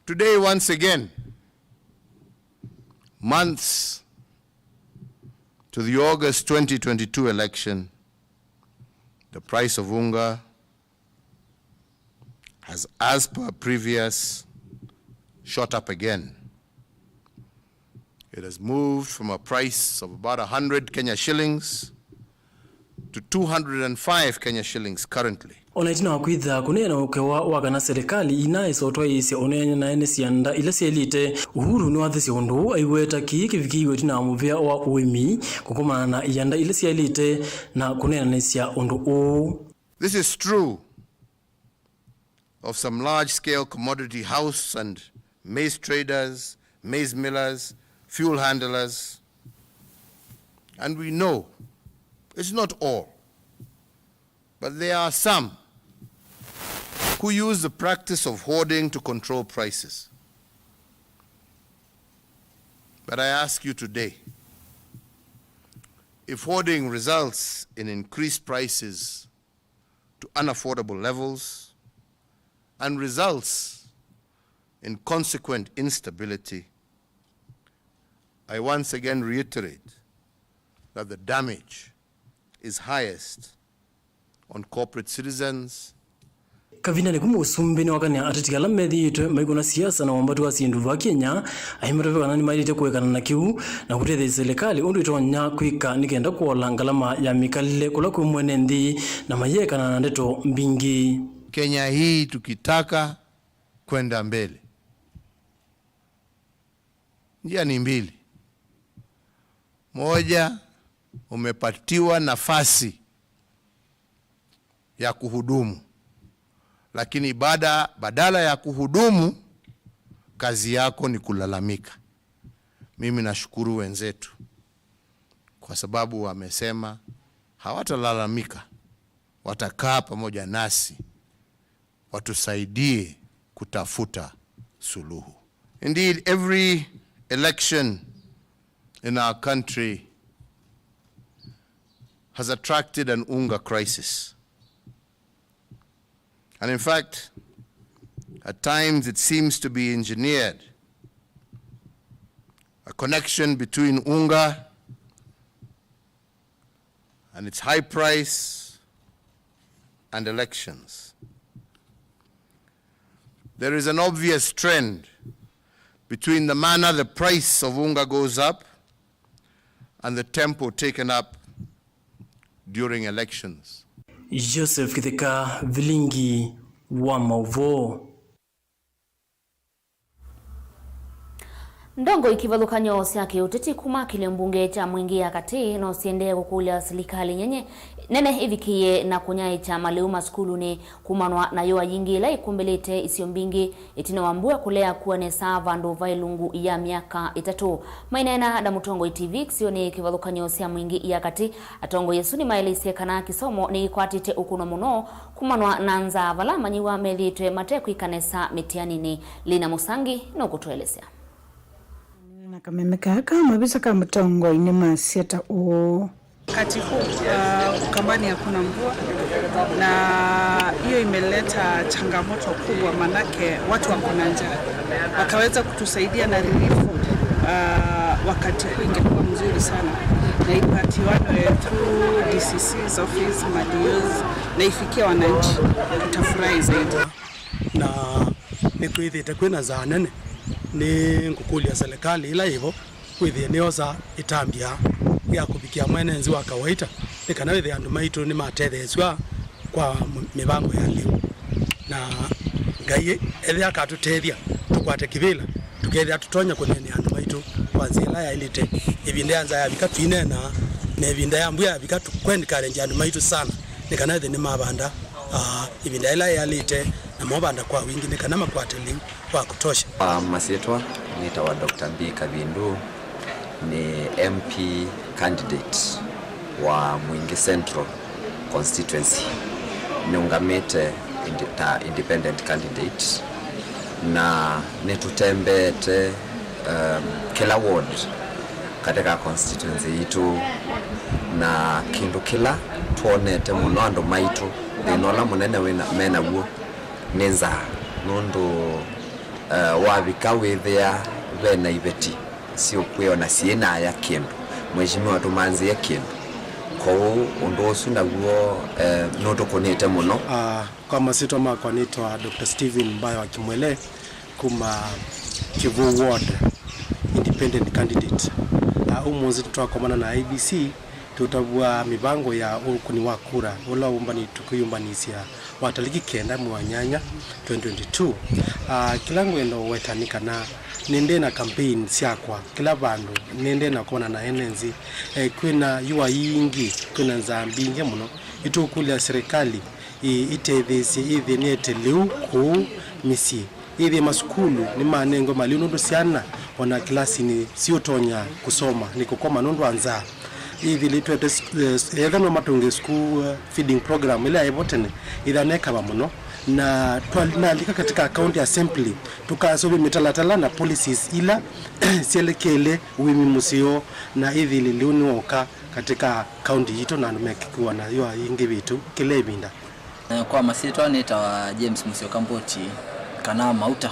Today, once again, months to the August twenty twenty-two election, the price of unga has, as per previous, shot up again. It has moved from a price of about a hundred Kenya shillings to two hundred and five Kenya shillings currently. O na ĩtina wa kwĩthĩa kũneena ũkewa wa kana silikalĩ ina ĩsotwaĩĩsya ũneenanĩa nĩ syanda ila syaĩlĩte, Uhuru nĩwathesye ũndũ ũũ aiweta kĩĩ kĩvikĩiwe ĩtina wa mũvĩa wa ũĩmi kũkomana na ianda ila syaĩlĩte na kũneenanĩsya ũndũ ũũ. This is true of some large-scale commodity house and maize traders, maize millers, fuel handlers. And we know it's not all, but there are some who use the practice of hoarding to control prices. But I ask you today, if hoarding results in increased prices to unaffordable levels and results in consequent instability, I once again reiterate that the damage is highest on corporate citizens. Kavindanĩ kau mũsumbĩ nĩwakanĩa ateti ala methĩĩtwe maikũna siasa na wambatu wa syĩndũ vaa Kenya, aimatavya kana nĩmaĩlĩte kũekana na kĩu na kũtetheesya silikalĩ ũndũ ĩtonya kwĩka nĩ kenda kũola ngalama ya mĩkalĩle kũla kwĩ mwene nthĩ na mayĩekana na ndeto mbingĩ. Kenya hii tukitaka kwenda mbele, njia ni mbili. Moja, umepatiwa nafasi ya kuhudumu, lakini baada, badala ya kuhudumu, kazi yako ni kulalamika. Mimi nashukuru wenzetu kwa sababu wamesema hawatalalamika, watakaa pamoja nasi watusaidie kutafuta suluhu. Indeed, every election in our country has attracted an unga crisis. And in fact, at times it seems to be engineered, a connection between unga and its high price and elections. There is an obvious trend between the manner the price of unga goes up and the tempo taken up during elections. Joseph Kitheka, Vilingi wa Mauvoo. Ndongoi kĩvathũkany'o sya kĩũteti kuma kĩlĩ mbunge kya Mwingĩ ya Katĩ no siendee kũkũlya silikalĩ nyenye nene ĩvikĩĩe na kũnyaĩĩkya malĩu masukulunĩ kumanwa na yũa yingĩ ĩla ĩkumbĩlĩte isio mbingĩ ĩtina wa mbua kũlea kua nesa vandũ va ĩlungu ya myaka ĩtatũ. Maineena na Mũtongoi T V kĩsionĩ kĩvathũkany'o sya Mwingĩ ya Katĩ, atongoi asu nĩmaelesye kana kĩsomo nĩkĩkwatĩte ũkũno mũno kumanwa na nzaa vala amanyĩw'a methĩĩtwe matekwĩka nesa mĩtianinĩ. Lina Mũsangi nũkũtũelesya. Na kameme kaka, mavisa ka mũtongoi nĩmasya ta ũũ. Wakati huu, uh, Ukambani hakuna mvua, na hiyo imeleta changamoto kubwa, manake watu wako na njaa. Wakaweza kutusaidia na relief, uh, wakati huu ingekuwa mzuri sana, na ipatiwanwe through D C C's office, ma D Os, na ifikie wananchi, tutafurahi zaidi. Na nĩkwĩthĩte kwĩna nzaa nene, nĩ ngũkũlya serikali ĩla yĩvo wĩthĩe nĩyosa ĩtambya ya kũvikĩa mwene nzĩ wa kawaita, nĩ kana wĩthĩe andũ maitũ nĩmatetheesw'a kwa m-, mĩvango ya lĩu. Na Ngai ethĩa akatũtethya tũkwate kĩvĩla, tũkethĩa tũtonya kũthĩnĩa andũ maitũ kwa nzĩa ĩla yaĩlĩte. Ĩvinda ya nzaa yavika, twĩneena, na ĩvinda ya mbua yavika, tũkwencourage andũ maitũ sana, nĩ kana ethĩe nĩmavanda, ah, ĩvinda ĩla yĩalĩte, na movanda kwa wingĩ, nĩ kana makwate lĩu wa kũtosha. Kwa masyĩtwa, nĩtawa Doctor B Kavindu, nĩ M P candidate wa Mwingĩ Central constituency. Nĩũngamĩte indi-, ta independent candidate, na nĩtũtembeete, um, kĩla ward katika constituency yitũ, na kĩndũ kĩla twonete mũno andũ maitũ, thĩna ũla mũnene wĩna, menaw'o nĩ nzaa, nũndũ, eh, wavika wĩthĩa ve na iveti syũkwĩa o na syĩnaya kĩndũ, mheshimiwa tũmanzĩe kĩndũ. Kwoou ũndũ ũsu naw'o, eh, nũtũkũnĩte mũno. Ah, kwa masyĩtwa makwa nĩtawa Doctor Stephen Mbayo wa Kimwele kuma Kĩvũ Ward, independent candidate. Ah, ũmũnthĩ nĩtwakomana na I E B C tũtavw'a mĩvango ya ũkũni wa kura ũla ũmbani-, tũkwĩyũmbanĩsya wataliki kenda mwei wa nyanya twenty twenty-two. Ah, kĩla ngwenda ũweta nĩ kana nĩndĩ na campaign syakwa kĩla vandũ, nĩndĩ na kwona na ene nzĩ, eh, kwĩna yũa yingĩ, kwĩna nzaa mbingĩ mũno. Nĩtũkũlya serikali ĩ-, ĩtetheesye ĩthĩe nĩete lĩu kũu mĩsyĩ. Ĩthĩe masukulu nĩmanengwe malĩu nũndũ syana o na kĩlasinĩ siũtonya kũsoma nĩ kũkoma nũndũ wa nzaa. Ĩthĩlĩtwete s-, eh, s-, etha no matũnge school, eh, feeding program ĩla yaĩvo tene, ĩthanekava mũno, na twa-, nalika katika county assembly, tũkaseũvya mĩtalatala na policies ila syelekele ũĩmi mũseo, na ĩthĩle lĩu nĩwoka katika county yitũ na andũ mekĩkĩwa na yũa yingĩ vĩtu kĩla ĩvinda. Kwa masyĩtwa nĩtawa James Mũsyoka Mboti, kana Mauta.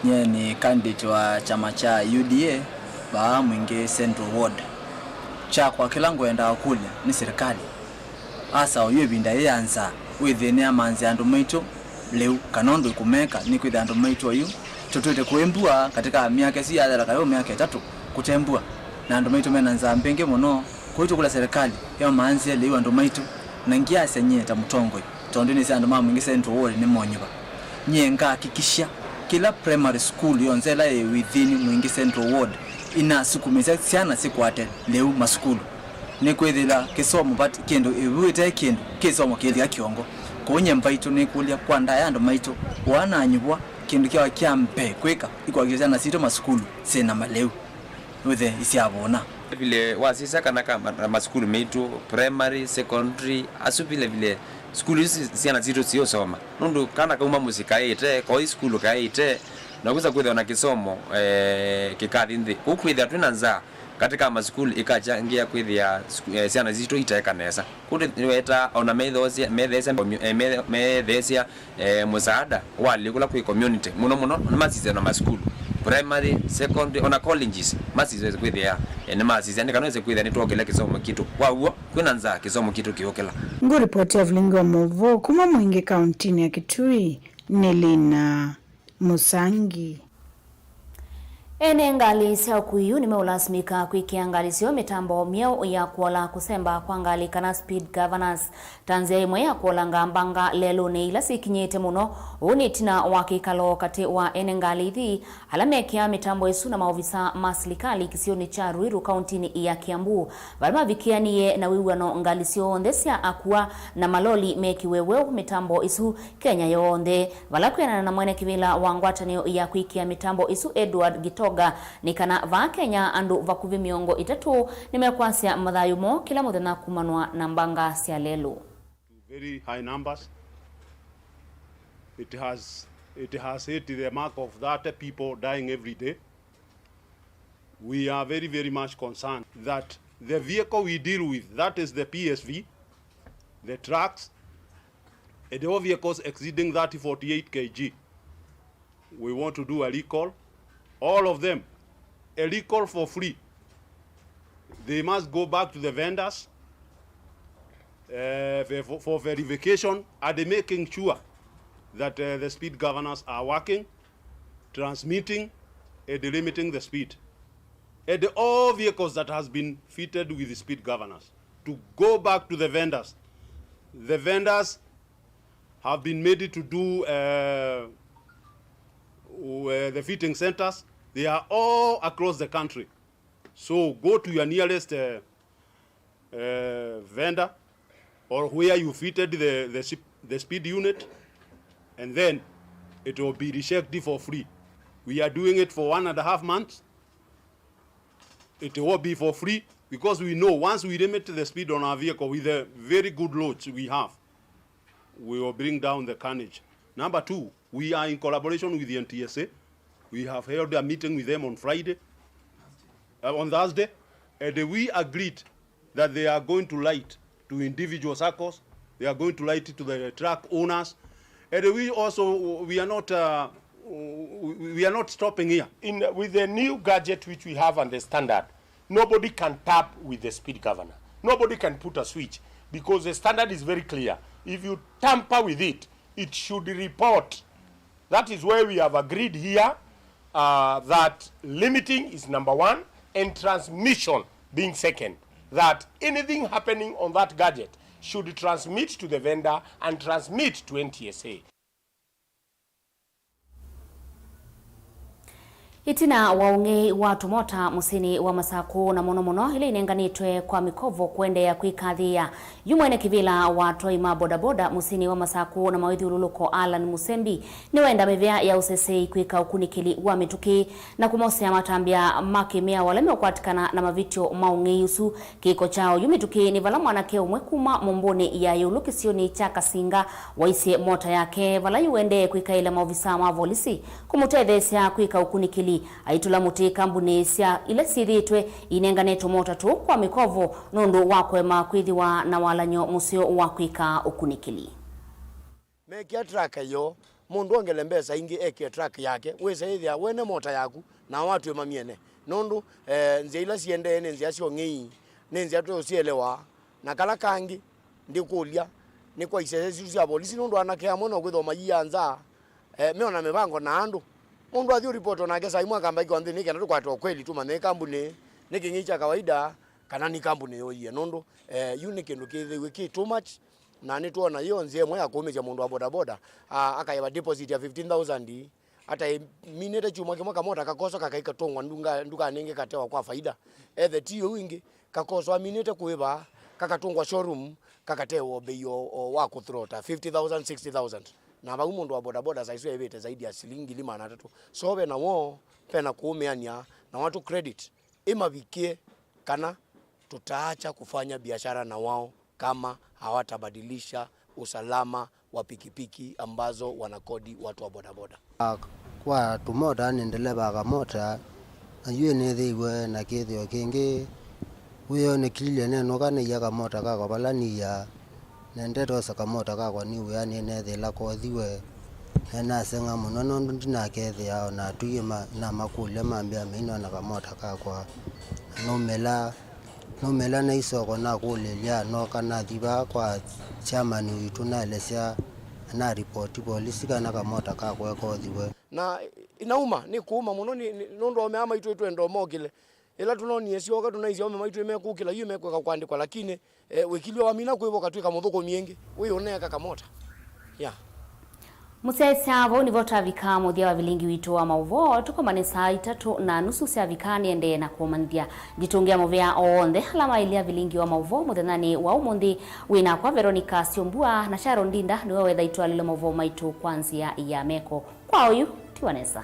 Nyie nĩ candidate wa kyama kya U D A vaa Mwingĩ Central Ward. Kyakwa kĩla ngwendaa kũlya nĩ silikalĩ, asa oyu ĩvinda yĩĩ ya nzaa, wĩthĩe nĩyamanzĩa andũ maitũ lĩu, kana ũndũ ĩkũmeka nĩkwĩthĩa andũ maitũ oyu tũtwĩte kũĩ mbua katika myaka ĩsu yathela, kayũ myaka ĩtatũ kũte mbua, na andũ maitũ mena nzaa mbingĩ mũno. Kwoou tũkũlya silikalĩ yomaanzĩe lĩu andũ maitũ, na ngiasya nyie ta mũtongoi, tondũ nĩsĩ andũ ma Mwingĩ Central Ward nĩmonyuva. Nyie ngahakikisha kĩla primary school yonthe ĩla yĩ within Mwingĩ Central Ward inasukumĩsya syana sikwate lĩu masukulu. Nĩkwĩthĩla kĩsomo vat kĩndũ ĩvu ĩte kĩndũ, kĩsomo kĩlika kĩongo. Kwoou nyie mbaitũ nĩkũlya kwa ndaya andũ maitũ, ũananyuvwa kĩndũ kyawa kya mbee kwĩka ikuhakikisha syana sitũ masukulu syĩna malĩu. Wĩthĩe isyavũna. Vile wasisya kana ka ma-, masukulu maitũ, primary, secondary, asu vile vile sukulu isu syana sitũ siũsoma. Nũndũ kana kauma mũsyĩ kaĩte, koi sukulu kaĩte, na kwĩsa kwĩthĩwa na kĩsomo, eh, kĩkathi nthĩ. Kũu kwĩthĩa twĩna nzaa, Katĩ ka masukulu ikachangia kwĩthĩa suku- eh, syana sitũ itaeka nesa. Kũndũ nĩweta ona metheesya, metheesya, commu- eh, methe- metheesya eh, mũsaada wa lĩu kũla kwĩ community, mũno mũno nĩmasisya na masukulu, primary, secondary, ona colleges, masisya kwĩthĩa eh, nĩmasisya nĩ kana wĩse kwĩthĩa nĩtwokĩla kĩsomo kitũ. Kwa w'o, kwĩna nzaa, kĩsomo kitũ kĩũkĩla. Ngũ ripoti ya vilingi wa maũvoo kuma Mwingi kauntinĩ ya Kitui nĩ Lina Mũsangi. Ene ngalĩ sya ũkui yu nĩmeũlasimĩka kwĩkĩa ngalĩ syoo mĩtambo myeũ ya kũola kũsemba kwa ngalĩ kana speed governors, ta nzĩa ĩmwe ya kũolanga mbanga lelũnĩ ila syĩkinyĩte mũno. Ũu nĩ ĩtina wa kĩkalo katĩ wa ene ngalĩ ithi ala mekĩaa mĩtambo ĩsu na maovisa ma silikalĩ kĩsionĩ kya Ruiru kauntinĩ ya Kiambu, vala mavikĩanie na wĩw'ano ngalĩ syonthe sya akua na maloli mekĩwe weũ mĩtambo ĩsu Kenya yonthe, vala kwĩanana na mwene kĩvĩla wa ngwatanĩo ya kwĩkĩa mĩtambo ĩsu Edward Gitoga, nĩ kana vaa Kenya andũ vakuvĩ mĩongo ĩtatũ nĩmekwasya mathayũ moo kĩla mũthenya kumanwa na mbanga sya lelũ. To very high numbers. It has, it has hit the mark of thirty people dying every day. We are very, very much concerned that the vehicle we deal with, that is the P S V, the trucks, and all vehicles exceeding thirty forty-eight K G, we want to do a recall. All of them, a recall for free. They must go back to the vendors, uh, for, for verification and making sure that uh, the speed governors are working, transmitting and limiting the speed. And all vehicles that has been fitted with speed governors to go back to the vendors. The vendors have been made to do uh, uh, the fitting centers. They are all across the country. So go to your nearest uh, uh, vendor or where you fitted the, the, ship- the speed unit, and then it will be rechecked for free. We are doing it for one and a half months. It will be for free because we know once we limit the speed on our vehicle with the very good loads we have, we will bring down the carnage. Number two, we are in collaboration with the N T S A. We have held a meeting with them on Friday, uh, on Thursday, and we agreed that they are going to light to individual saccos, they are going to light to the truck owners, and we also, we are not, uh, we we are not stopping here. In, with the new gadget which we have and the standard, nobody can tap with the speed governor. Nobody can put a switch because the standard is very clear. If you tamper with it, it should report. That is why we have agreed here uh, that limiting is number one and transmission being second. That anything happening on that gadget should transmit to the vendor and transmit to N T S A. Ĩtina wa ũng'ei wa tũmota mũsyĩnĩ wa Masakũ, na mũno mũno ĩla inenganĩtwe kwa mĩkovo kũendeea kwĩkathĩĩa, yu mwene kĩvĩla wa atwai ma bodaboda mũsyĩnĩ wa Masakũ na mawĩthyũlũlũko, Allan Musembi, nĩwenda mĩvĩa ya ũseseĩ kwĩka ũkunĩkĩli wa mĩtũkĩ na kũmosea matambya ma kĩmĩao ala meũkwatĩkana na mavĩtyo ma ũng'ei ũsu. Kĩko kya oyu mĩtũkĩ nĩ vala mwanake ũmwe kuma Mũmbũnĩ ya ĩũlũ kĩsionĩ kya Kasinga waisye mota yake vala yũendee kwĩkaĩla maovisa ma volisi kũmũtetheesya kwĩka ũkunĩkĩli, aitũla mũtĩ kambunĩ sya ila syĩthĩĩtwe inenganĩtwe mota tũũ kwa mĩkovo nũndũ wa kũema kwĩthĩwa na walany'o mũseo wa kwĩka ũkunĩkĩli. Mekĩa truck ĩyo, mũndũ ongele mbesa ingĩ ekĩe truck yake, wĩse ĩthĩa wene mota yaku, nao atw'e mamyene. Nũndũ, eh, nzĩa ila siendee nĩ nzĩa sya ũng'ei, nĩ nzĩa tũũsielewa. Na kala kangĩ, ndikũlya, nĩ kwa isese sisu sya volisi, nũndũ anake amwe no kwĩthwa mayiaa nza, eh, meona mĩvango na andũ. Mũndũ athi ũripoti onake saa imwe akamba ĩkĩwa nthĩnĩ, nĩ kenda tũkwate ũkweli, tũmanye ĩ kambunĩ nĩ kĩng'ei kya kawaida, kana nĩ kambunĩ yũie, nũndũ, eh, yu nĩ kĩndũ kĩthĩiwe kĩ too much. Na nĩtwoona yĩo nzĩa ĩmwe ya kũũmĩsya mũndũ wa bodaboda, a- akaĩva deposit ya fifteen thousand, ataĩminĩte kyumwa kĩmwe kamota kakoswa kakaikatũngwa nduka- ndukanĩ ĩngĩ katewa kwa faida. Ethe ti ũu ĩngĩ, kakoswa aminĩte kũĩva, kakatũngwa showroom, kakatewa ũmbei o, o wa kũthrota fifty thousand, sixty thousand. Na vau mũndũ wa bodaboda saa isu aĩvĩte zaidi ya silingi ngili maana atatũ. So ve na woo, ve na kũũmĩanĩa, na watũ credit ĩmavikĩe kana tutaacha kufanya biashara na wao kama hawatabadilisha usalama wa pikipiki ambazo wanakodi watu wa bodaboda. Kwa tumota, ni ndeleva wa kamota, Na yu nĩthĩiwe na kĩthĩo kĩngĩ wĩonekililye nenũka nĩia kamota kakwa vala niiaa. Nendete osa kamota kakwa nĩ wĩa nĩnethĩla kothiwe. Nenaseng'a mũno nũndũ ndinakethĩa o na atũi ma- namakũlya mambĩa meinona kamota kakwa. Numĩla numĩla na isoko nakũlĩlya noka nathi vaa kwa chairman witũ naelesya na ripoti polisi kana kamota kakwa kothiwe. Na inauma nĩ kũũma mũno nĩ- nĩ- nũndũ aũme aa maitũ ĩtwenda ũmokĩle. Ĩla tũnonie syoka tũnaisye aũme maitũ nĩmekũkĩla yu mekweka kũandĩkwa, lakini eh, wĩkilw'a wamina kwĩvo katwĩka mũthũkũmi ĩngĩ wĩ ũneeka kamota. Yeah. Mũsyaĩĩsya, vau nĩvo twavika mũthya wa vilingi witũ wa maũvoo. Tũkomane saa itatũ na nusu syavika nĩendee na kũmanyĩthya nditũngĩa mũvea o w'onthe ala maĩlya vilingi wa maũvoo mũthenyanĩ wa ũmũnthĩ. Wĩ nakwa Veronica Syombua, na Sharon Ndinda nĩwe wetha itwalĩle maũvoo maitũ kwa nzĩa ya meko. Kwa oyu, tiwa nesa.